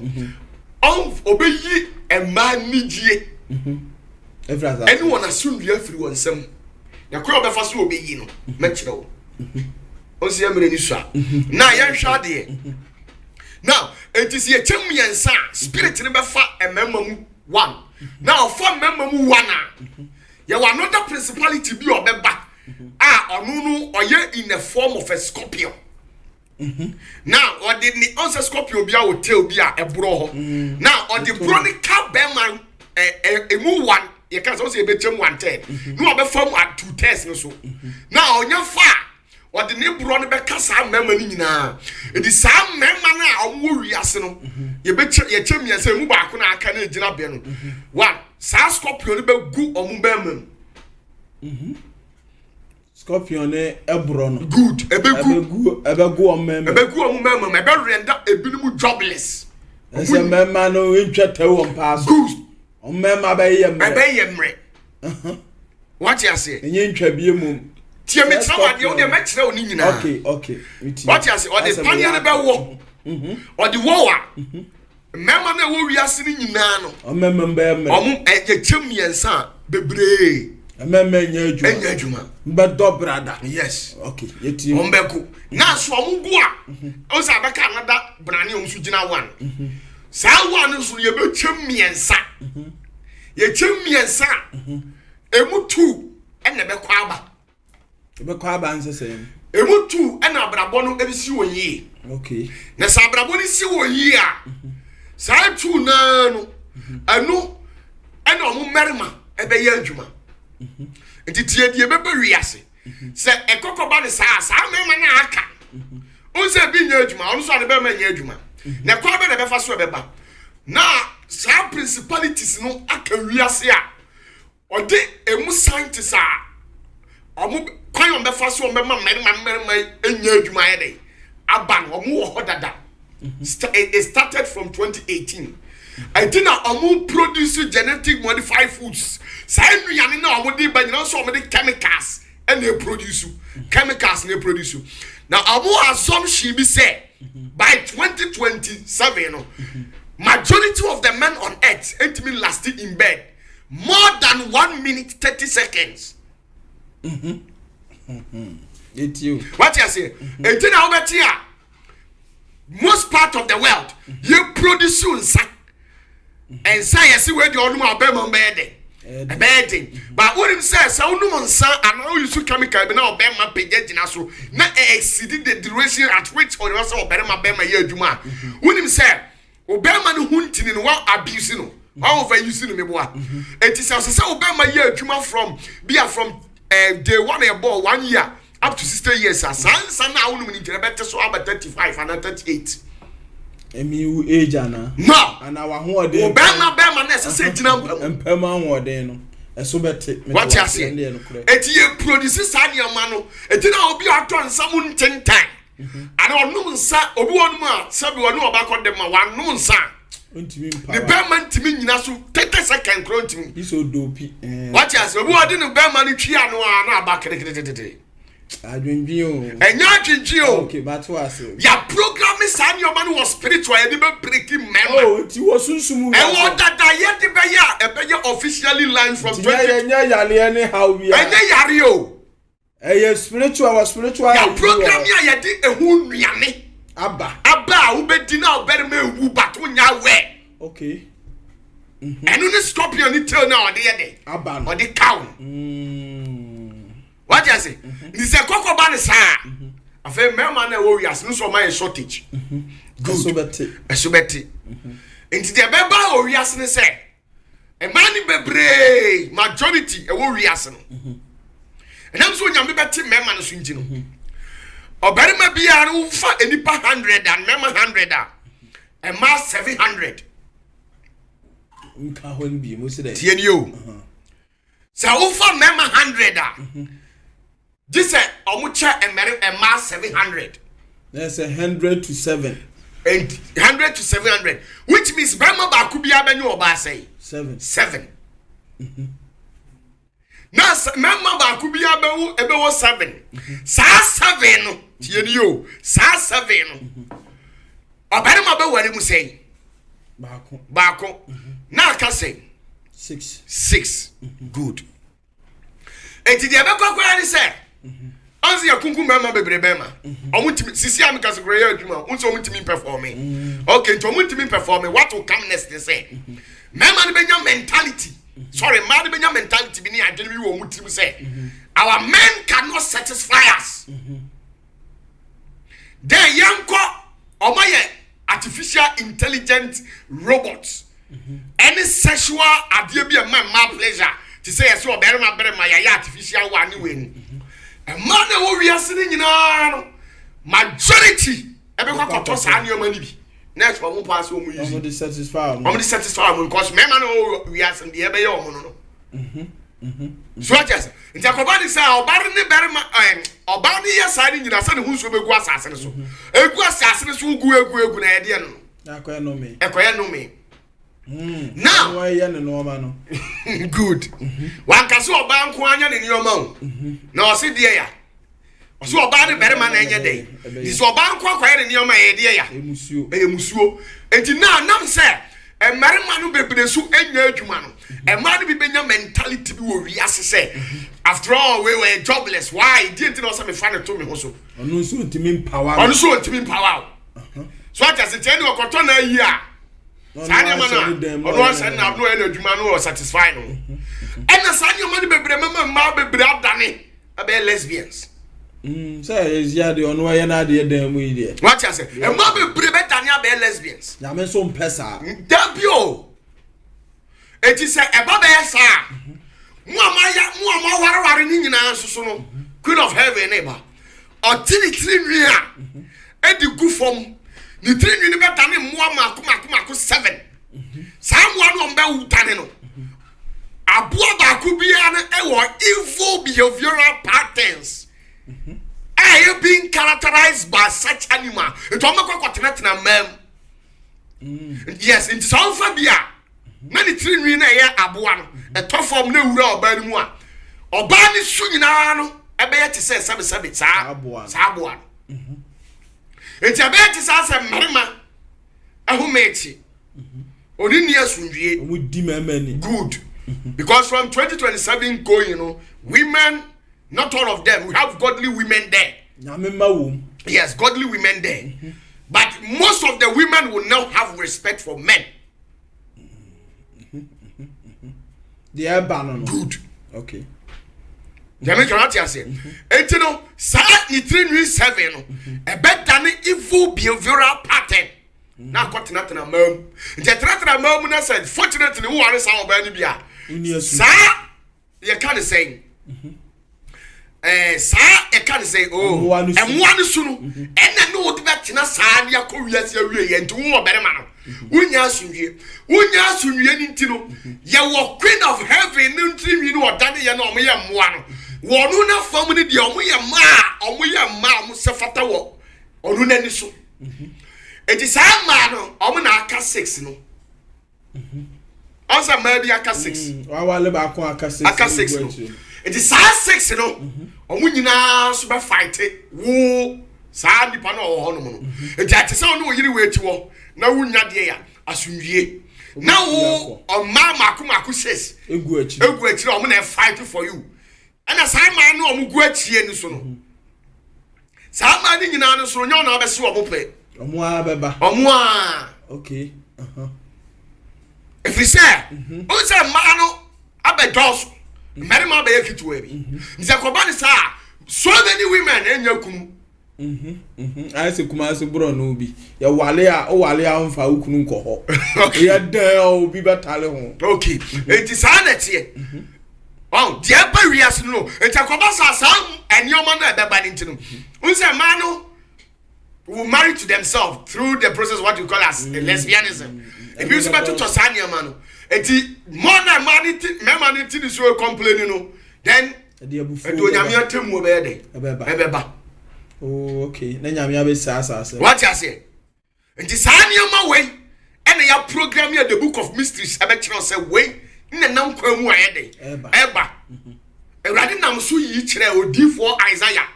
ɔbɛyi mmaa anigye Efiri asase ɛne wɔn asomdua afiri wɔn nsam. Na kwan a ɔbɛfa so a ɔbɛyi no, mɛkyerɛ wo. Ɔnsi yɛ mmerɛ ni so a na yɛnhwɛ adeɛ. Now eti sɛ yɛkyɛ mmiɛnsa a, spirit no bɛfa mmarima mu one. Na ɔfa mmarima mu one a, yɛwɔ another principality bi a ɔbɛba a ɔno no ɔyɛ in the form of a scorpion. Now ɔde ne ɔnsɛ scorpion bi a wɔ tail bi a ɛborɔ hɔ. Now ɔde borɔ ne ka bɛrima ɛ ɛ emu one. Yɛka sɛ ɔsɛ yɛbɛkyɛ mu one third na ɔbɛfa mu a two thirds no so. Na ɔnya fa a, ɔde ne borɔ no bɛka saa mmarima no nyinaa. Eti saa mmarima no a wɔwɔ wiase no, yɛbɛkyɛ, yɛkyɛ mmiɛnsa, emu baako na aka na egyina bɛ no one, saa scorpion no bɛgu wɔn bɛrima mu. Scorpion ne ɛborɔ no. Good, ɛbɛgu. Ɛbɛgu wɔn mmarima. Ɛbɛgu wɔn mmarima mu, ɛbɛ render ebinom jobless. Ɛsɛ mmarima no ntwa tɛw wɔn paa so. Good. Wɔn mmarima bɛyɛ mmerɛ. Ɛbɛyɛ mmerɛ, wate aseɛ? Ɛnyɛ ntwa bie mu. Tie me, kyerɛ wo adeɛ, wo deɛ mɛkyerɛ wo ne nyinaa. Okay, metie. Wate ase? Ɔde Asɛ paneɛ no meyɛ bɛwɔ, ɔde wɔ a, mmarima no a ɛwɔ wiase no nyinaa no, Ɔmmarima bɛyɛ mmerɛ. Ɔmo ɛyɛkyɛ mmiɛnsa a, bebree Mmarima nyɛ adwuma. Ɛnyɛ adwuma. Mbɛdɔ brada. Yes. Okay, yɛtie. Ɔmo bɛko na so ɔmo gu a, ɔmo sɛ abɛka anada brane a ɔmo nso gyina one. Saa one no nso no, yɛbɛkyɛ mmiɛnsa. Yɛkyɛ mmiɛnsa a, emu two ɛna ɛbɛkɔ aba. Ɛbɛkɔ aba nsesɛɛ mu. Emu two ɛna abrabɔ no ɛbɛsi wɔn yie. Na sɛ abrabɔ no si wɔn yie a, saa two naa no, ɛno ɛna ɔmo mmarima ɛbɛyɛ adwuma. Nti tie deɛ ɛbɛbɛ wiase sɛ ɛkɔkɔba ne saa, saa mmarima no a aka n sɛ ebi nyɛ adwuma, ɔno nso a ne bɛrima nyɛ adwuma, na ɛkwan bɛ na ɛbɛfa so ɛbɛba na saa principalities no aka wiase a ɔde emu scientists a ɔmo kwan a ɔmo bɛfa so ɔmo bɛma mmarima nya adwuma ayɛ dɛ aba no, ɔmo wɔ hɔ dada. It started from 2018. Ɛti na ɔmo produce genetic modified foods. Saa nnuane na ɔmo de ba nyinaa nso, ɔmo de chemicals. Ɛna ɛproduce chemicals na ɛproduce. Na ɔmo assumption bi sɛ by 2027 no, majority of the men on earth ntumi last in bed more than 1 minute 30 seconds. Eti o. Wate aseɛ? Eti na wobɛte a, most part of the world yɛ produce nsa. Nsa yɛsi wei deɛ, ɔnom a ɔbɛrima bɛyɛ den, ɛbɛyɛ den. But wonim sɛ wonom nsa anaa woyi so chemical bi na ɔbɛrima pagya gyina so na exceed the duration at which ɔyɛ sɛ ɔbɛrima bɛrima yɛ adwuma a, wonim sɛ ɔbɛrima no ho ntini no wa abuse no, wa over use no. Meboa? Eti sɛ ɔbɛrima yɛ adwuma from bia from day one ɛbɔ 1 year up to 60 years a, saa nsa na awonom ne nkyɛn bɛte so aba 35 ana 38. Emi wu age ana? No. Ana wahoɔden? Ɔbɛrima bɛrima na ɛsɛ sɛ gyina mpa mu. Mpɛm ahoɔden no ɛso bɛte. Wate aseɛ? Ɛndeɛ nokorɛ. Eti yɛ produce saa nneɛma no. Eti na obi a ɔtɔ nsa mu ntentan ana ɔnom nsa, obi wɔ nom a, sɛbi, ɔne ɔba kɔ dɛm a wanom nsa a, ntumi mpa. Ne bɛrima ntumi nyina so 30 second koro ntumi. Yi sɛ odopi ɛɛ. Wate aseɛ? Obi wɔ de ne bɛrima no twi ano a na aba kerekeretete. Adwendwen o. Ɛnyɛ adwendwen o. Ok, bate ase. Yà program saa nneɛma no wɔ spiritual, yɛde bɛ break mmarima. Oh, nti wɔ sunsun mu. Ɛwɔ dada yɛde bɛyɛ a ɛbɛyɛ officially line from nti 20. nyɛ nyɛ yareɛ ne haw bi a. Ɛnyɛ yare o. Ɛyɛ spiritual, wɔ spiritual. Yà program a yɛde ehu nnuane aba. Aba a wobɛdi na ɔbɛrima ewu but wonya awɛ. Ɛno ne scorpion ne tail na ɔde yɛ de aba no. Ɔde kaw no. Wagye ase? Nti sɛ kɔkɔ ba ne saa, afei mmarima na ɛwɔ wiase no nso ɔma yɛ shortage. Ɛso Good. bɛte. Ɛso bɛte. Nti deɛ ɛbɛba wɔ wiase ne sɛ mmaa no bebree, majority ɛwɔ wiase no, ɛnam sɛ Onyame bɛte mmarima no so nti no, ɔbarima biara no, wofa nipa 100 a, mmarima 100 a, mmaa 700. Nka hɔ no bi mo si dɛ. Tie ni o, sɛ wofa mmarima 100 a, gye sɛ ɔmo kyɛ mmari mmaa 700. Na sɛ 100 to 7. And 100 to 700, which means barima baako biara bɛnyɛ ɔbaa sɛn? Seven. Seven. Na mmarima baako biara bɛwo ɛbɛwɔ seven. Saa seven no, tie ni o, saa seven no, ɔbarima bɛware mu sɛn? Baako. Baako. Na aka sɛn? Six. Six. Good. Eti deɛ ɛbɛkɔ akɔya ne sɛ ɔnse yɛ kunkum bɛrima bebree. Bɛrima ɔmo ntumi sisi a meka sɛ kura yɛ adwuma n sɛ ɔmo ntumi perform. Okay, nti ɔmo ntumi perform, what will come next ne sɛ mmarima no bɛnya mentality, sorry, mmaa no bɛnya mentality bi ne adwene bi wɔ ɔmo tirim sɛ our men cannot satisfy us, then yɛnkɔ ɔmo yɛ artificial intelligent robots ɛne sexual adeɛ bi a ɛma mmaa pleasure, te sɛ yɛsɛ ɔbarima barima yɛayɛ artificial wa ne wei no. Mmaa na ɛwɔ wiase no nyinaa no, majority ɛbɛkɔ akɔtɔ saa nneɛma no bi next, ɔmo pa ase ɔmo ɔmo yi de satisfy ɔmo. Ɔmo de satisfy ɔmo because mmarima na ɛwɔ wiase no deɛ ɛbɛyɛ ɔmo no. So ɔkyɛ sɛ nti akɔba ne sɛ ɔbaa ne barima, ɔbaa ne yɛ saa ne nyinaa sɛ ne ho nsuo bɛgu asase no so, egu asase no so, gu egu egu na yɛdeɛ no Na akɔyɛ nome. Ɛkɔyɛ nome. Now wɔyɛ ne nneɛma no. Good. Wankasa ɔbaa nko anya ne nneɛma o, na ɔse deɛ ya ɔse ɔbaa ne barima na ɛnyɛ dɛ. Nti sɛ ɔbaa nko akɔyɛ ne nneɛma, ɛyɛ deɛ ya? Emusuo. Ɛyɛ musuo. Nti na nam sɛ mmarima no bebree so anya adwuma no, mmaa no bi bɛnya mentality bi wɔ wiase sɛ after all we were jobless, why deɛ nti na ɔsɛ mefa ne to me ho so? Ɔno nso ntumi mpawa. Ɔno nso ntumi mpawa o. So ate ase? Kyɛn ne ɔkɔtɔ na ayi a saa nneɛma no a ɔno ahyɛ na ɔno yɛ n'adwuma no, wɔ satisfy no. Ɛna saa nneɛma no bebree mɛma mmaa bebree adane ɛbɛyɛ lesbians. Sɛ ɛyɛ deɛ ɔno ayɛ n'adeɛ dan mu yi deɛ. Wate ase? Mmaa bebree bɛdane abɛyɛ lesbians. Nyame nso mpɛ saa. Dabi o. Eti sɛ ɛba bɛyɛ saa, mo a moayɛ, mo a moawareware ne nyinaa nso so no, Queen of Heaven ne ba ɔte ne tiri nwi a ɛdi gu fam, ne tiri nwi no bɛdane mmoa mako mako mako seven. Saa mmoa no a ɔmbɛdane no, aboa baako biara no ɛwɔ evil behavioral patterns a ɛyɛ being characterized by such animal. Nti wɔn bɛkɔ akɔtenatena mmaa mu. Yes, nti sɛ ɔnfa bi a na ne tiri nwi na ɛyɛ aboa no ɛtɔ fam na ewura ɔbaa no mu a, ɔbaa ne su nyinaa no. ɛbɛyɛ te sɛ sɛbesɛbe saa saa aboa no. Nti ɛbɛyɛ te sɛ asɛ mmarima ɛhome akyi. Oni ni asomdwie. Wɔn di mmarima ni. Good. Because from 2027 going, women, not all of them, we have godly women there. Nyame ma wom. Yes, godly women there. But most of the women will now have respect for men. Deɛ ɛba no. Good. Okay. Nyame kan ate aseɛ. Enti no, saa ne tiri nwi 7 no, ɛbɛdane evil behavioral pattern. Na akɔ tenatena mmaa mu. Nti ɛtenatena mmaa mu na sɛ fortunately woware saa ɔbaa no bi a, saa yɛka ne sɛn? Saa ɛka ne sɛn? Oh, ɛmmoa no su no, ɛna ne wode bɛtena saa de akɔ wiase awie yɛ. Nti wowɔ barima no, wonya asomdwie. Wonya asomdwie no nti no, yɛwɔ Queen of Heaven no ntirinwi no ɔda ne yɛ no ɔmo yɛ mmoa no. Wɔn no fam no deɛ ɔmo yɛ mmaa a ɔmo yɛ mmaa a ɔmo sɛ fata wɔ ɔno n'ani so. Eti saa mmaa no ɔmo na aka 6 no. Ɔsɛ mmaa bi aka 6. Wawale baako aka 6. Aka 6 no. Eti saa 6 no ɔmo nyinaa nso bɛ fight wo saa nipa no ɔwɔ hɔnom no. Eti ate sɛ ɔne oyiri wɔ akyi wɔ na wunya deɛ ya asomdwie. Na wo ɔmmaa mako mako 6. Egu akyi. Egu akyi ɔmo na fight for you. Ɛna saa mmaa no ɔmo gu akyie no so no. Saa mmaa no nyinaa no so nyɛ ɔna abɛsi ɔmo pɛ. Ɔmo a bɛba. Ɔmo a. Okay. Ɛfiri sɛ, ɔmo sɛ mmaa no abɛdɔɔso, mmarima abɛyɛ ketewa bi. Nti ɛkɔba ne saa, so many women ɛnyɛ kunu. Ayɛ sɛ Kumasi borɔ no bi. Yɛ wale a, ɔwale a ɔmfa wo kunu nkɔ hɔ. Yɛ dɛn a obi bɛtale ho. Okay. Nti saa na ɛteɛ. Ɔn deɛ ɛba wiase no, nti ɛkɔba saa saa nneɛma no ɛbɛba ne nti no. N sɛ mmaa no will marry to themselves through the process what you call as lesbianism. Ebi nso bɛtotɔ saa nneɛma no. Eti more na mmaa ne ti mmarima ne ti ne so complain no, then ɛde ɛde Onyame atemmuo bɛyɛ dɛ. Ɛbɛba. Ɛbɛba. Oh, okay. Na Nyame abɛsi asase. Wate aseɛ. Nti saa nneɛma wei ɛna ya program yɛ the book of mysteries ɛbɛkyerɛ sɛ wei na nam kwan mu ayɛ dɛ. Ɛba. Ɛba. Awurade nam so yi kyerɛ odiifoɔ Isaiah.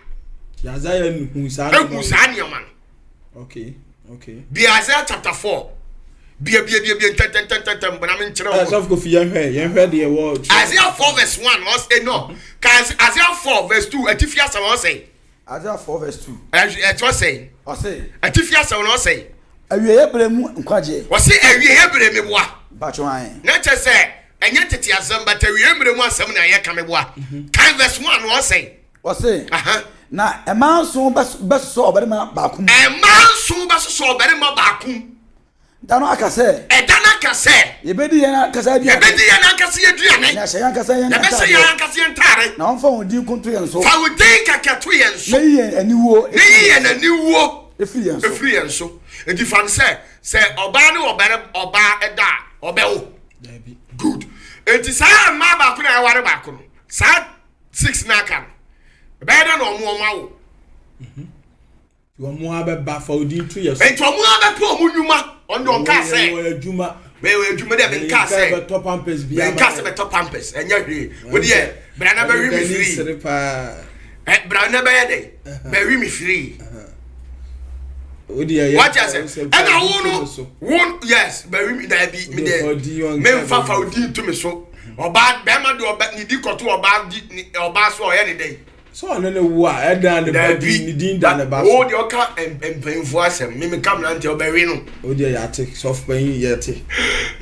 Isaiah hu saa Ehu saa nneɛma no. Okay. Okay. Bi Isaiah chapter 4. Bia bia bia bia ntɛntɛntɛntɛm bana me nkyerɛ wo. Sɔfo Kofi yɛhwɛ yɛhwɛ deɛ wɔ. Isaiah 4 verse 1 ɔs no. Ka Isaiah 4 verse 2 atifi asɛm ɔsɛn. Isaiah 4 verse 2. Ɛtɔ sɛn. Ɔse. Atifi asɛm na ɔsɛn. Awieeɛ berɛ mu nkwagyeɛ. Ɔse awieeɛ berɛ mi boa. Mpatwo an. Na kyɛ sɛ ɛnyɛ tete asɛm but awieeɛ berɛ mu asɛm na ɛyɛ ka me boa. Kan verse 1 ɔsɛn. Ɔse. Na mmaa nson bɛsosɔ ɔbarima baako mu. Mmaa nson bɛsosɔ ɔbarima baako mu. Da no aka sɛ. Ɛda no aka sɛ. Yɛbɛdi yɛn ankasa aduane. Yɛbɛdi yɛn ankasa aduane. Na yɛahyɛ yɛn ankasa yɛn ntaade. Yɛbɛhyɛ yɛn ankasa yɛn ntaade. Na wɔmfa wɔn din nkonto yɛn so. Fa wo din kɛkɛ to yɛn so. Na yi yɛn aniwuo. Na yi yɛn aniwuo. Efiri yɛn so. Efiri yɛn so. Nti fa no sɛ sɛ ɔbaa ne ɔbɛrɛ ɔbaa ɛda a ɔbɛwo. Dabi. Good. Nti saa mmaa baako na ɛware baako no saa 6 na aka no ɛbɛyɛ dɛ na ɔmo awo. Wɔn abɛba fa odi to yɛ so. Nti ɔmo abɛpɛ ɔmo nnwuma ɔno ɔnka sɛ. Wɔyɛ adwuma. Mɛ adwuma dɛ menka sɛ. Bɛtɔ pampers bi ama. Menka sɛ bɛtɔ pampers ɛnyɛ hwee. Wo deɛ bra na bɛwi mi free. Sere paa. Ɛ bra na bɛyɛ dɛ bɛwi mi free. Wo deɛ yɛ. Wate ase ɛna wo no wo yes bɛwi mi daabi mi dɛ memfa fa odi to mi so. Ɔbaa bɛrima de ɔbɛ ne di kɔto ɔbaa di ɔbaa so ɔyɛ ne dɛ. So ɔno ne wo a ɛda ne ba din ne din da ne ba so. Wo deɛ ɔka mpanyinfoɔ asɛm mímí ka mmeranteɛ ɔbɛwe no. O deɛ yɛate sɔfo panyin yɛte.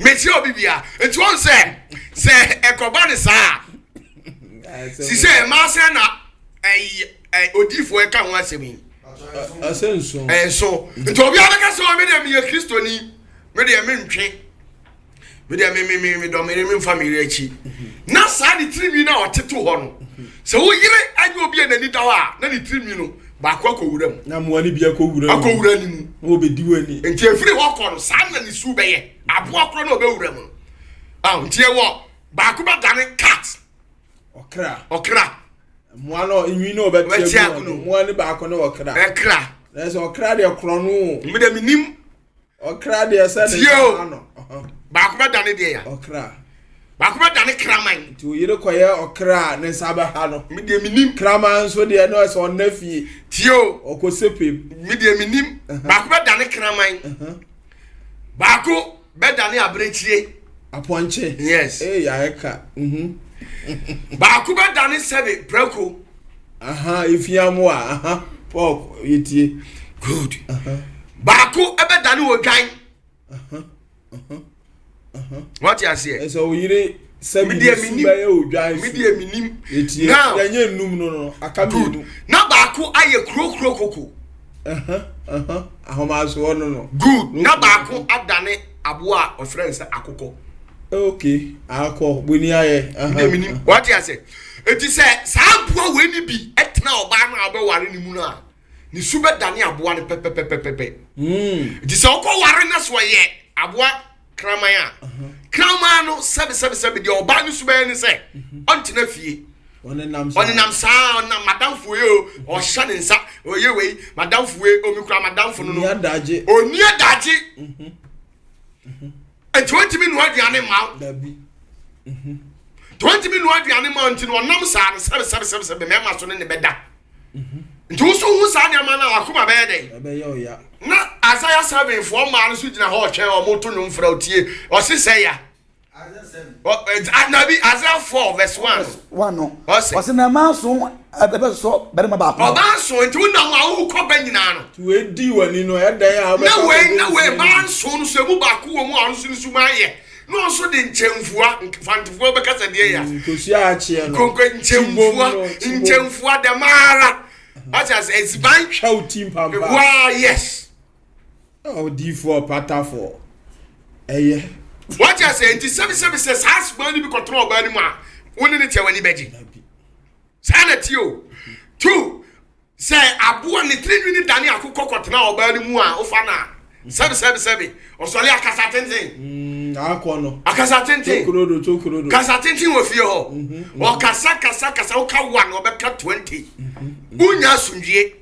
Meti obi bia nti wɔn sɛ sɛ ɛkɔba ne saa sisɛ mmaa sɛ na ɛyi ɛ odiifoɔ ɛka ho asɛm yi. Ɛsɛ nso. Ɛnso nti obi abɛka sɛ ɔmi deɛ mi yɛ kristoni mi deɛ mi ntwe. Mi deɛ mi mi mi mi dɔ mi mi nfa mi yere akyi na saa ne tirinwi na ɔtete hɔ no sɛ wo yere anya obi a n'ani da hɔ a na ne tirinwi no baako akɔ wura mu Na mmoa no bi akɔ wura mu. Akɔ wura ne mu. Na wɔbɛdi w'ani. Nti efiri hɔ kɔ no saa na ne su bɛyɛ aboa korɔ na ɔbɛwura mu no ah nti ɛwɔ baako bɛdane cat. Ɔkra. Ɔkra. Mmoa no nwi na ɔbɛte agu no mmoa no baako ne ɔkra. Ɛkra. Na sɛ ɔkra deɛ korɔ no. Mi deɛ mi nim. Ɔkra deɛ sɛ ne Tie o. nsa ano. Baako bɛdane deɛ ya. Ɔkra. Baako bɛdane kraman. Nti wo yere kɔyɛ ɔkra a ne nsa bɛha no. Me deɛ menim. Kraman nso deɛ na ɔsɛ ɔnna fie. Tie o. Ɔkɔ sepem. Me deɛ menim. Baako bɛdane kraman. Baako bɛdane abirekyie. Apɔnkye. Yes. Ee yɛ ka. Mhm. Baako bɛdane sɛbe prako. Aha efiamoa aha pɔk yɛtie. Good. Baako bɛdane odwan. Wate aseɛ. Ɛsɛ oyere sɛbi ne su bɛyɛ odwan su. Me deɛ menim. Etie yɛnyɛ nnum no no aka mmienu. Na baako ayɛ kurokuro koko. Ahomasoɔ no no. Good. Na baako adane aboa a ɔfrɛ no sɛ akokɔ. Okay akɔ boni ayɛ. Me deɛ menim. Wate aseɛ. Eti sɛ saa aboa wei ni bi ɛtena ɔbaa no a ɔbɛware ne mu no a. ne su bɛdane aboa no pɛpɛpɛpɛpɛ hmm. nti sɛ ɔkɔ ware na so ɔyɛ aboa kraman a kraman no sɛbesɛbesɛbe deɛ ɔbaa no su bɛyɛ ne sɛ mhm. ɔntena fie ɔnenam saa ɔnam madamfo yi o ɔhyɛ ne nsa ɔyɛ wei madamfo wei omi kura madamfo no no oni adagye mhm. Nti wɔntumi nua aduane mma wo. Dabi. Mhm. Nti wɔntumi nua aduane mma wo nti no ɔnam saa no sɛbe sɛbe sɛbe sɛbe mmarima so ne ne bɛda. Mhm. Nti wo so hu saa nneɛma no a wakoma bɛyɛ dɛn? Ɛbɛyɛ ɔya. Na Isaiah 7 foɔ mmaa no so gyina hɔ ɔtwɛn wɔn to nnwom frɛ otie ɔse sɛ ya. Nabi Isaiah 4 verse 1. One no. Ɔse. Ɔse na mmaa nson ɛbɛsosɔ barima baako. Ɔbaa nson nti wonam a wokɔ ba nyinaa no. Nti wei di w'ani no ɛdɛn a wobɛka Na wei na wei mmaa nson no so emu baako wɔ mu a ɔno nso ne suma ayɛ na ɔno nso de nkyɛnfua fantefoɔ bɛka sɛ deɛ ya. Nkosua akyeɛ no. Nkonko nkyɛnfua nkyɛnfua dɛm ara. Ɔte ase edziban. Twa wo ti mpampa. Waa yes. Odiifoɔ patafoɔ ɛyɛ. Wate ase nti sɛbisɛbi sɛ saa suban no bi kɔtena ɔbaa no mu a wo ne ne teɛ w'ani bɛgye. Saa na tie o. Two sɛ aboa ne tiri nwi ne dane akokɔ kɔtena ɔbaa no mu a wofa no a sɛbi sɛbi sɛbi ɔsɔre akasa tenten. Mm, akɔ no. Akasa tenten. Tokorodo tokorodo. Kasa tenten wɔ fie hɔ. Mhm, mhm. Ɔkasa kasa kasa woka one ɔbɛka 20. Mhm, Wonya asomdwie.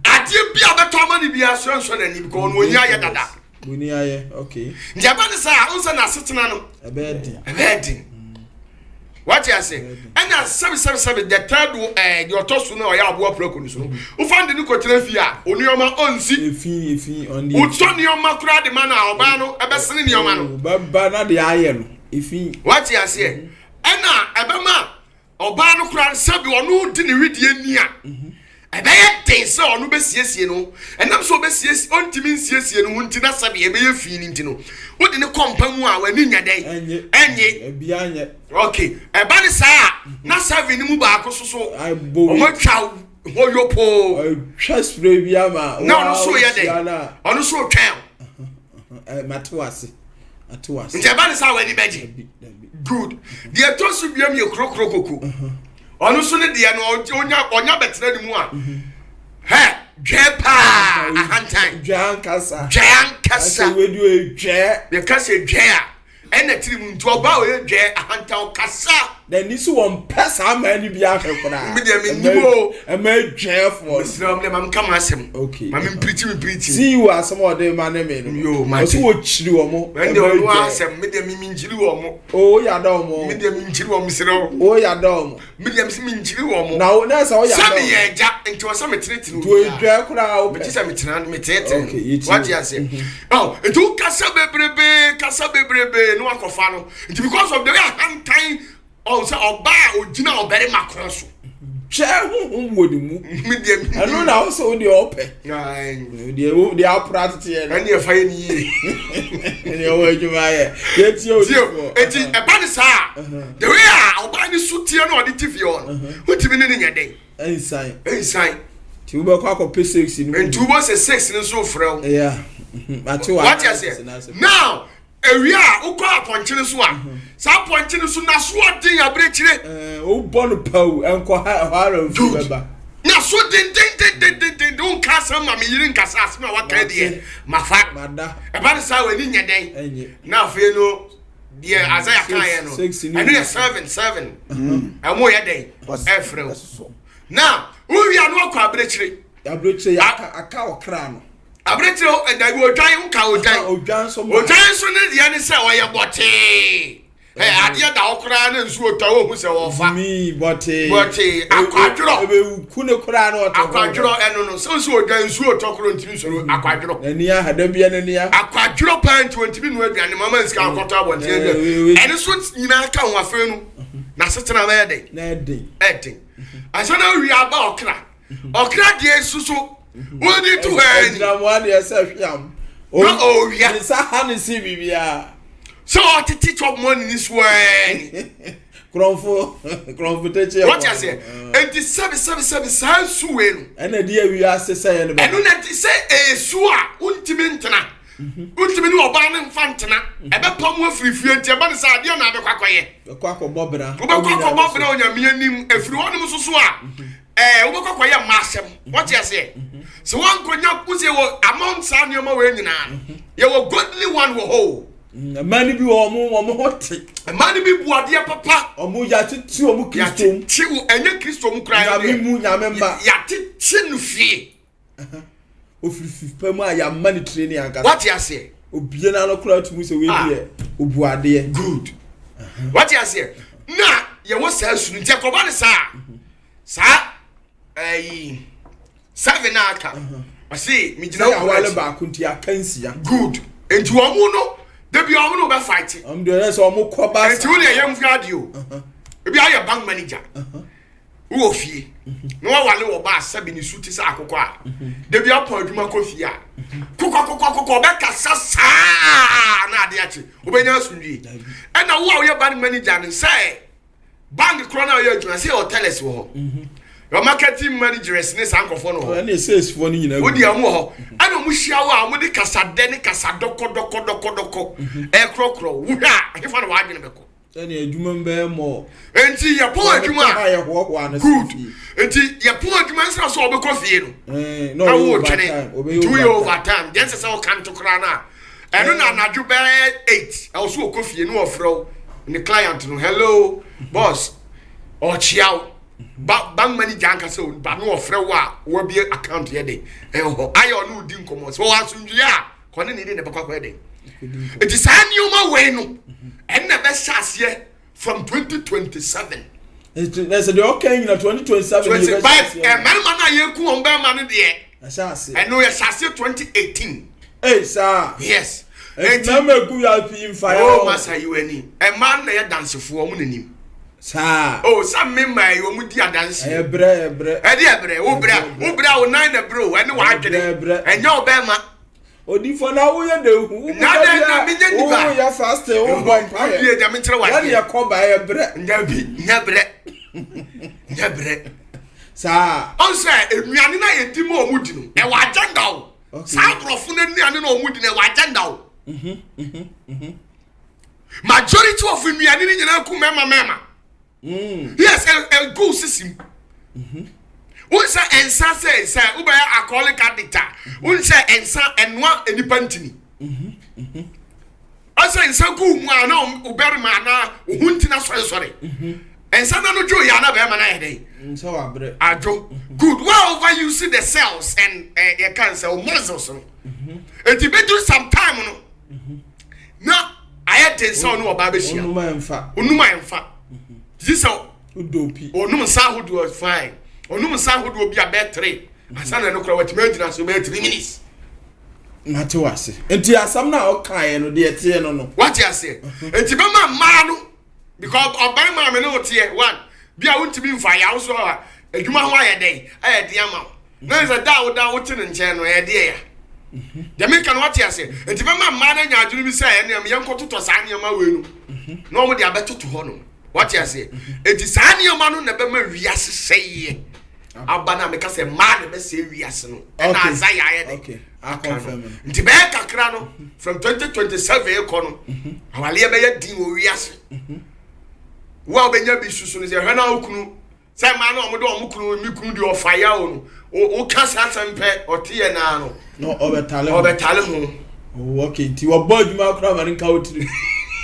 adeɛ bi a bɛtɔ ama no biara so ɛnsɔ n'ani because ɔno ɔnyi ayɛ dada boni ayɛ okay nti ɛba ne saa ɔn sɛ n'asetena no ɛbɛyɛ den ɛbɛyɛ den wate ase ɛna sɛbi sɛbi sɛbi the third ɛɛ deɛ ɔtɔ so no ɔyɛ aboa prako no so no wofa de ne kɔtena fie a onneɛma ɔnsi efi efi ɔnde wotɔ nneɛma koraa de ma no a ɔbaa no ɛbɛsene nneɛma no bɛba na deɛ ayɛ no efi wate aseɛ ɛna ɛbɛma Ɔbaa no koraa no, sɛbi ɔno di ne wedeɛ ni a, ɛbɛyɛ den sɛ ɔno bɛsiesie ne ho. Ɛnam sɛ ɔbɛsiesie, ɔntumi nsiesie ne ho nti na sɛbi ɛbɛyɛ fi no nti no, wode ne kɔ mpa mu a, w'ani nyɛ dɛn? Ɛnye. Ok, ɛba ne saa a, na sɛbi no mu baako so so, wɔatwa hɔ yopoo. Ɔtwa spray bi ama. Na ɔno so yɛ dɛn? Ɔno so twɛn. Mate wase. Nti ɛba ne saa w'ani bɛgye. Good. Deɛ ɛtɔ so biam yɛ kurokuro koko. Ɔno nso ne deɛ no ɔnya ɔnya bɛtena ne mu a. Hɛ dwɛ paa ahantan. Dwɛ ankasa. Dwɛ ankasa. Asɛ wedi oye dwɛ. Yɛka sɛ dwɛ a ɛna tiri mu nti ɔbaa ɔyɛ dwɛ ahantan ɔkasa. N'ani so wɔn pɛ saa mmaa no bi ahwɛ koraa. Mi deɛ mi nim o. Ɛmɛ dwɛɛfoɔ. Mesrɛ wɔn dɛ ma nka ma asɛm. Okay. Ma mi mpirikyi mi pirikyi. Sii wɔ asɛm a ɔde ma ne mi no. Yoo ma te. Ɔsi wɔ kyiri wɔn. Ɛnde ɔno asɛm mi deɛ mi mi nkyiri wɔn. O yà dɔ wɔn. Mi deɛ mi nkyiri wɔn mesrɛ wɔn. O yà dɔ wɔn. Mi deɛ mi nkyiri wɔn. Na o na sɛ o yà dɔ. Sɛ mi yɛ ɛgya nti ɔsɛ mi tenetene obi. Nti o dwɛ koraa o pɛ. Mi ti sɛ mi tena mi tenetene. Okay yɛ ti. Wate ase. Ɔ nti o kasa bebrebe kasa bebrebe ne wakɔfa no nti because of the way ahantan Ɔn sɛ ɔbaa a ogyina ɔbarima kɔn so. Twɛ honhom wɔ ne mu. Ɛno na wosɛ wo deɛ ɔpɛ. Deɛ wo deɛ apora tete yɛ no. Ɛne ɛfa yɛ ne yie. Ɛne ɔwɔ adwuma yɛ. Yɛtie odifoɔ. Eti ɛba ne saa the way a ɔbaa ne su teɛ na ɔde te fie hɔ no wotumi ne ne nyɛ dɛn. Ɛnsan. Ɛnsan. Nti wobɛkɔ akɔpɛ six no. Nti wobɔ sɛ six no nso frɛ wo. Yeah. Mate wa. Wate aseɛ. Now Ewie a, wokɔ apɔnkye no so a, saa apɔnkye no so n'asoɔden abirekyire. Wobɔ no paw, ɛnkɔ ha ɛhɔ ara mfiri bɛba. N'aso dendendendendenden, wonka asɛm ma me yere nkasa asɛm a waka deɛ mafa. Ɛba no saa w'ani nyɛ dɛn. Na afei no deɛ Isaiah kaeɛ no, ɛno yɛ seven seven. Ɛmo yɛ dɛn ɛfrɛ wo. Na wowie a na wakɔ abirekyire. Abirekyire yɛ aka ɔkra no. Abirekyire dabi odwan nka odwan. Odwan nso odwan nso ne deɛ ne sɛ ɔyɛ bɔtee. Ɛ adeɛ da hɔ koraa na nsuo tɔ wohu sɛ wɔfa. Mi bɔtee. Bɔtee akwadworɔ. Ebe ku ne koraa na ɔte hɔ. Akwadworɔ ɛno no sɛ nso odwa nsuo tɔ koro ntumi nsoro akwadworɔ. N'ani aha da bia n'ani aha. Akwadworɔ paa nti wɔntumi nua aduane mama nsika akɔtɔ abɔnten aduane. Ɛno so nyinaa ka ho afei no n'asetena bɛyɛ den. Na ɛden. Ɛden. Ansa na awie aba ɔkra. Ɔkra deɛ nso so wodi to hɔ ani. Agyinamoa deɛ sɛ hweam. Na ɔwia. Ne nsa ha ne se biribiara. Sɛ ɔtete chop money ni so ani. Kurɔnfo kurɔnfo tɛkyi ɛwɔ. Wɔte aseɛ. Enti sɛbi sɛbi sɛbi saa nsu wei no. Ɛna di awie ase sɛ yɛ no bɛba. Ɛno na di sɛ esu a wontumi ntena. Wontumi ne ɔbaa no mfa ntena. Ɛbɛpa mu afiri fie nti ɛba ne sɛ adeɛ na abɛkɔ akɔyɛ. Bɛkɔ akɔbɔ bra. Wobɛkɔ akɔbɔ bra Onyame anim. Efiri hɔnom nso so a ɛɛ wobɛkɔ akɔyɛ mma asɛm. Wɔte aseɛ. Sɛ woankɔnya wosɛ wɔ among saa nneɛma wei nyinaa no yɛwɔ godly one wɔ hɔ o. Mmaa no bi wɔ wɔn wɔn ho te. Mmaa no bi bu adeɛ papa. Wɔn yɛatete wɔn Kristo mu. Yɛatete wo ɛnyɛ Kristo mu koraa. Nyame mu nyame mma. Yɛatete no fie. Ofiri fi pa mu a yɛama ne tire ne ankasa. Wate aseɛ. Obie n'ano koraa tumi sɛ wei ah. deɛ obu adeɛ. Good. Wate aseɛ. Na yɛwɔ saa sunu nti ɛkɔba ne saa. Saa ɛyi seven a aka. Ɔse megyina wo kura akyi. baako nti aka nsia. Good. Nti wɔn mu no debi wɔn no bɛ fight. Wɔn deɛ ɛsɛ wɔn kɔ ba. Nti wo deɛ yɛn fi adi o. Ebi ayɛ bank manager. Wowɔ fie na wawale wɔ ba sɛbi ne su te sɛ akokɔ a debi apɔn adwuma kɔ fie a kokɔ kokɔ kokɔ ɔbɛkasa saa na ade akye wobɛnya asomdwie. Ɛna wo a woyɛ bank manager no sɛ bank korɔ no a ɔyɛ adwuma sɛ yɛwɔ tellers wɔ hɔ mhm. yɛ marketing managers ne saa nkurɔfoɔ no wɔ hɔ ɛne salesfoɔ no nyinaa wodi wɔn wɔ hɔ ɛna wɔn hyia wɔ a wɔde kasadɛ ne kasadɔkɔdɔkɔdɔkɔdɔkɔ mhm. ɛkorɔkorɔ wohwɛ a ɛhefa na wɔadwene bɛkɔ ɛne adwuma mu bɛyɛ mɔ nti yɛpɔn adwuma a good nti yɛpɔn adwuma nsira sɛ ɔbɛkɔ fie no na wo twene nti woyɛ overtime deɛ nsɛ sɛ woka nto koraa no a ɛno na anadwo bɛyɛ 8 ɛwɔ so ɔkɔ fie ne ɔfrɛ wo ne client no hello boss ɔkyea wo ba bank manager ankasa o ba ne ɔfrɛ wo a wabie account yɛ de ɛwɔ hɔ ayɛ ɔne odi nkɔmmɔ sɛ ɔwɔ asomdwie a kɔne ne de na ɛbɛkɔ akɔyɛ den nti saa nneɛma wei no ɛnna ɛbɛhyɛ aseɛ from 2027 nti na sɛ deɛ ɔka nyina 2027 yɛ bɛhyɛ aseɛ mmarima no a yɛku wɔn bɛrima no deɛ ɛhyɛ aseɛ ɛno yɛhyɛ aseɛ 2018 ee saa yes nti mmarima egu yɛ afi nfa yɛ oh masa yi w'ani mmaa no na yɛ dansefoɔ wɔn n'anim saa oh sɛ mme mmaa yi wɔn di adanseɛ ɛyɛ brɛ ɛyɛ brɛ ɛde ɛbrɛ wo brɛ wo brɛ wo nan na brɛ o ɛne w'adwene ɛnyɛ ɔbɛrima Odifo na woyɛ dɛ hu. Wo Na dɛ na menyɛ nipa. Wo yɛ fasting wo bɔ mpa yɛ. Wie deɛ menkyerɛ wadeɛ. Yɛde yɛ kɔ ba yɛ brɛ. Nya bi nya brɛ. Nya brɛ. Saa. Ɔn sɛ nnuane na yɛdi ma ɔmo di no ɛwɔ agenda o. Saa aborɔfo no nnuane na ɔmo di no ɛwɔ agenda o. Mhm, mhm, mhm. Majority of nnuane no nyinaa ku mɛma mɛma. Mm. Yes, ɛgu sisi mu. Mm-hmm. Wọ́n sɛ nsa sɛ sɛ wobɛyɛ alcoholic addict a wọ́n sɛ nsa ɛnoa nipa ntini. Mm-hmm. Ɔsɛ nsa gu mu a na ɔbɛrima anaa ohun ntina sɔresɔre. Nsa na no dwo yɛ ana bɛrima na yɛ dɛ. Nsa wa brɛ. Adwo. Good. Wa overuse the cells and yɛ kan sɛ o muscles no. Eti bɛ do some time no. na ayɛ den sɛ ɔne ɔbaa bɛhyia onum a ɛmfa gye sɛ ɔnum nsa ahodoɔ fine ɔnum nsa ahodoɔ bi a bɛyɛ tere ansa na ɛno koraa watumi agyina so bɛyɛ 3 minutes mate wase nti asɛm no a ɔkaeɛ no deɛ ɛteɛ no no wate aseɛ nti bɛma mmaa no because ɔban maame ne woteɛ one bi a wontumi mfa yɛ awoso a adwuma ho ayɛ dɛn ayɛ den ama wo na sɛ da a woda wote ne nkyɛn no ɛyɛ deɛ ya deɛ meka no wate aseɛ nti bɛma mmaa no anya adwene bi sɛ ɛnneɛma yɛnkɔtotɔ saa nneɛma wei no na wɔn de abɛtoto hɔ no wate aseɛ nti saa nneɛma no na ɛbɛma wiase sɛeɛ aba no a meka sɛ mmaa na ɛbɛsɛe wiase no ɛna aza yɛ ayɛ de aka no nti bɛyɛ kakra no from 2027 kɔ no awaleɛ bɛyɛ din wɔ wiase wo a wobɛnya bi susu no sɛ hwɛ na wo kunu Sɛ mmaa no a wɔde wɔn kunu me kunu deɛ ɔfa ya o no woka saa asɛm pɛ ɔte yɛ naa no. Na ɔbɛtale ho. Ɔbɛtale ho. Oh, okay nti wɔbɔ adwuma koraa ma ne nka wo tiri.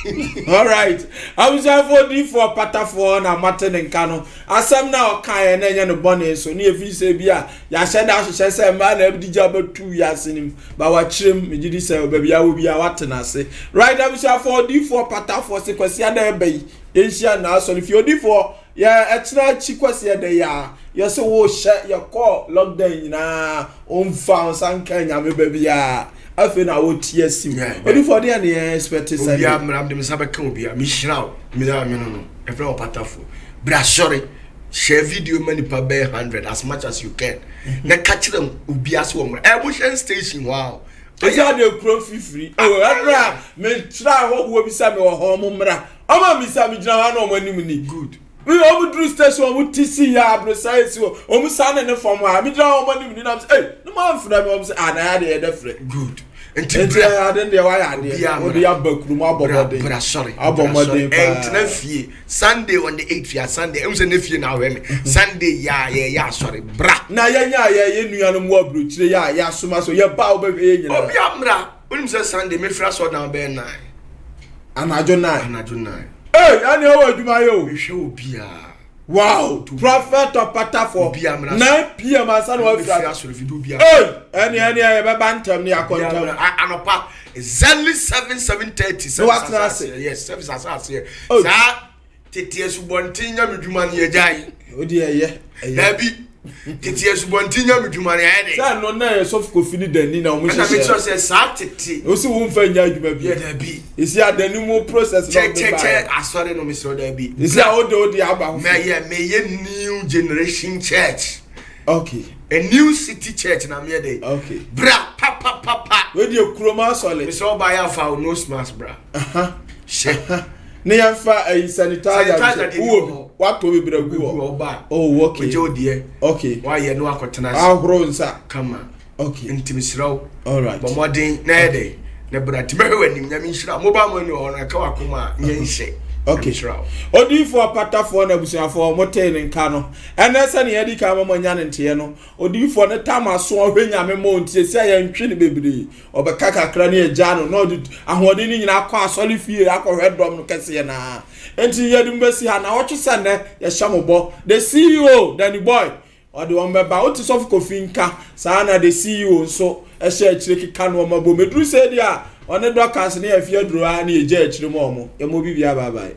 Alright, abusuafoɔ diifoɔ patafoɔ na moate ne nka no. Asɛm no a ɔkaeɛ na ɛnyɛ no bɔne so ne ɛfiri sɛ bi a yɛahyɛ da ahyehyɛ sɛ mmaa na ɛde gya bɛtu wiase no mu. Ba wakyerɛ mu, megye di sɛ baabi a wɔ biara wate no ase. Right, abusuafoɔ odiifoɔ patafoɔ se Kwasiada ɛba yi yɛnhyia no n'asɔre fie. Odiifoɔ yɛ ɛkyena akyi Kwasiada yi a yɛse wohyɛ yɛkɔɔ lockdown nyinaa Ɔmfa wo nsa nka nyame ba biara. Afei na wote asi mu. Odifoɔ deɛ ne yɛn expect sɛ. Obiara mmra mede me nsa bɛka obiara. Mehyira wo. Me a me no no. Ɛfrɛ wo patafo. Bra sɔre. Share video ma nipa bɛyɛ 100 as much as you can. Na ka kyerɛ obiara sɛ wɔmmra. Ɛmohyɛn station hɔ a. Ɛsɛ ade kuro fifiri. Ɛwɔ ɛberɛ a mekyerɛ ahɔhoɔ bi sɛ mewɔ hɔ ɔmo mmra. Ɔmo a misa megyina hɔ na ɔmo anim ni. Good. Mi wɔn duru station wɔn ti si yɛ aborosan esi hɔ wɔn san ne ne fam hɔ a mi gyina wɔn anim ni nam sɛ ɛy ne mo anfrɛ mi wɔn sɛ ah na yɛ adeɛ yɛ dɛ frɛ. Good. Nti brɛ ade deɛ wayɛ adeɛ o de aba kurom abɔ mmɔden. Bra sɔre. Abɔ mmɔden paa. Ɛntena fie Sunday on the 8th ya Sunday ɛmu sɛ ne fie na ahwɛ mi Sunday ya yɛ yɛ asɔre bra. Na yɛn a yɛ yɛ nuanom wɔ aburokyire yɛ a yɛ asoma so yɛ ba a wɔbɛhwɛ yɛ nyinaa. Obi amra. Wonim sɛ Sunday mefiri asɔrdan bɛyɛ 9. Anadwo 9. Anadwo 9. Ee, ɛne ɛwɔ adwuma yɛ o. Mehwɛ obiara. Wow, Prophet Ɔpatafo. 9 pm ansa na wafiri asɔre fi do obiara. Ee, ɛne ɛne yɛbɛba ntɛm ne akɔ ntɛm. Anɔpa exactly 7 7:30. Na watena ase. Yes, service ase aseɛ. Saa Tete asubɔnten nyamedwuma no yɛgyae. O deɛ ɛyɛ. Ɛyɛ. Daabi. Tete asubɔnten nyamedwuma no yɛayɛ dɛ. Sɛ ɛno na yɛ sɔfo kofi ne dani na wɔn hyehyɛ. Ɛna mekyerɛ sɛ saa tete. O si wo nfa nya adwuma bi. Yɛ daabi. Esi adani mu process na ɔde ba. Kyɛ kyɛ asɔre no mesrɛ daabi. Esi a o de o de aba ho. Mɛyɛ mɛyɛ new generation church. Okay. A new city church na meyɛ dɛ. Okay. Bra pa pa pa pa. Wei deɛ kurom asɔre. Mesrɛ ɔba yɛ afa o nose mask bra. Hyɛ. Ne yɛn fa ayi sanitizer sanitizer deɛ wɔ bi watɔ bebree gu hɔ. Ɔba. Oh okay. Ogye o deɛ. Okay. Wayɛ no akɔtena ase. Ahoro nsa. Kama. Okay. Nti mesrɛ wo. Alright. Bɔ mmɔden na yɛ dɛ. Na bra nti mɛhwɛ w'anim nyame nhyira mobile money wɔ hɔ no ɛka w'akoma a nyɛ nhyɛ. Okay. Nhyira wo. Odiyifoɔ patafoɔ na abusuafoɔ mo tee ne nka no. Ɛnɛ sɛnea yɛadi kan ma moanya ne nteɛ no, odiyifoɔ no tam aso ɔhwɛ Nyame ma ɔntie sɛ yɛntwe no bebree. Ɔbɛka kakra ne yɛgyaa no na ɔde ahoɔden no nyinaa kɔ asɔre fie akɔhwɛ dɔm no kɛseɛ no ara. Enti yɛde mo bɛsi ha naawɔtwe sɛ nnɛ yɛhyɛ mo bɔ. The CEO, Danny Boy, ɔde wɔn bɛba. Wote Sɔfo Kofi nka saa na The CEO nso hyɛ akyire keka nnoɔma bom. Ɛduru sei deɛ a, ɔne Dorcas ne Afie Aduro ara ne yɛgya akyire ma wɔn. Yɛma obi biara bye bye.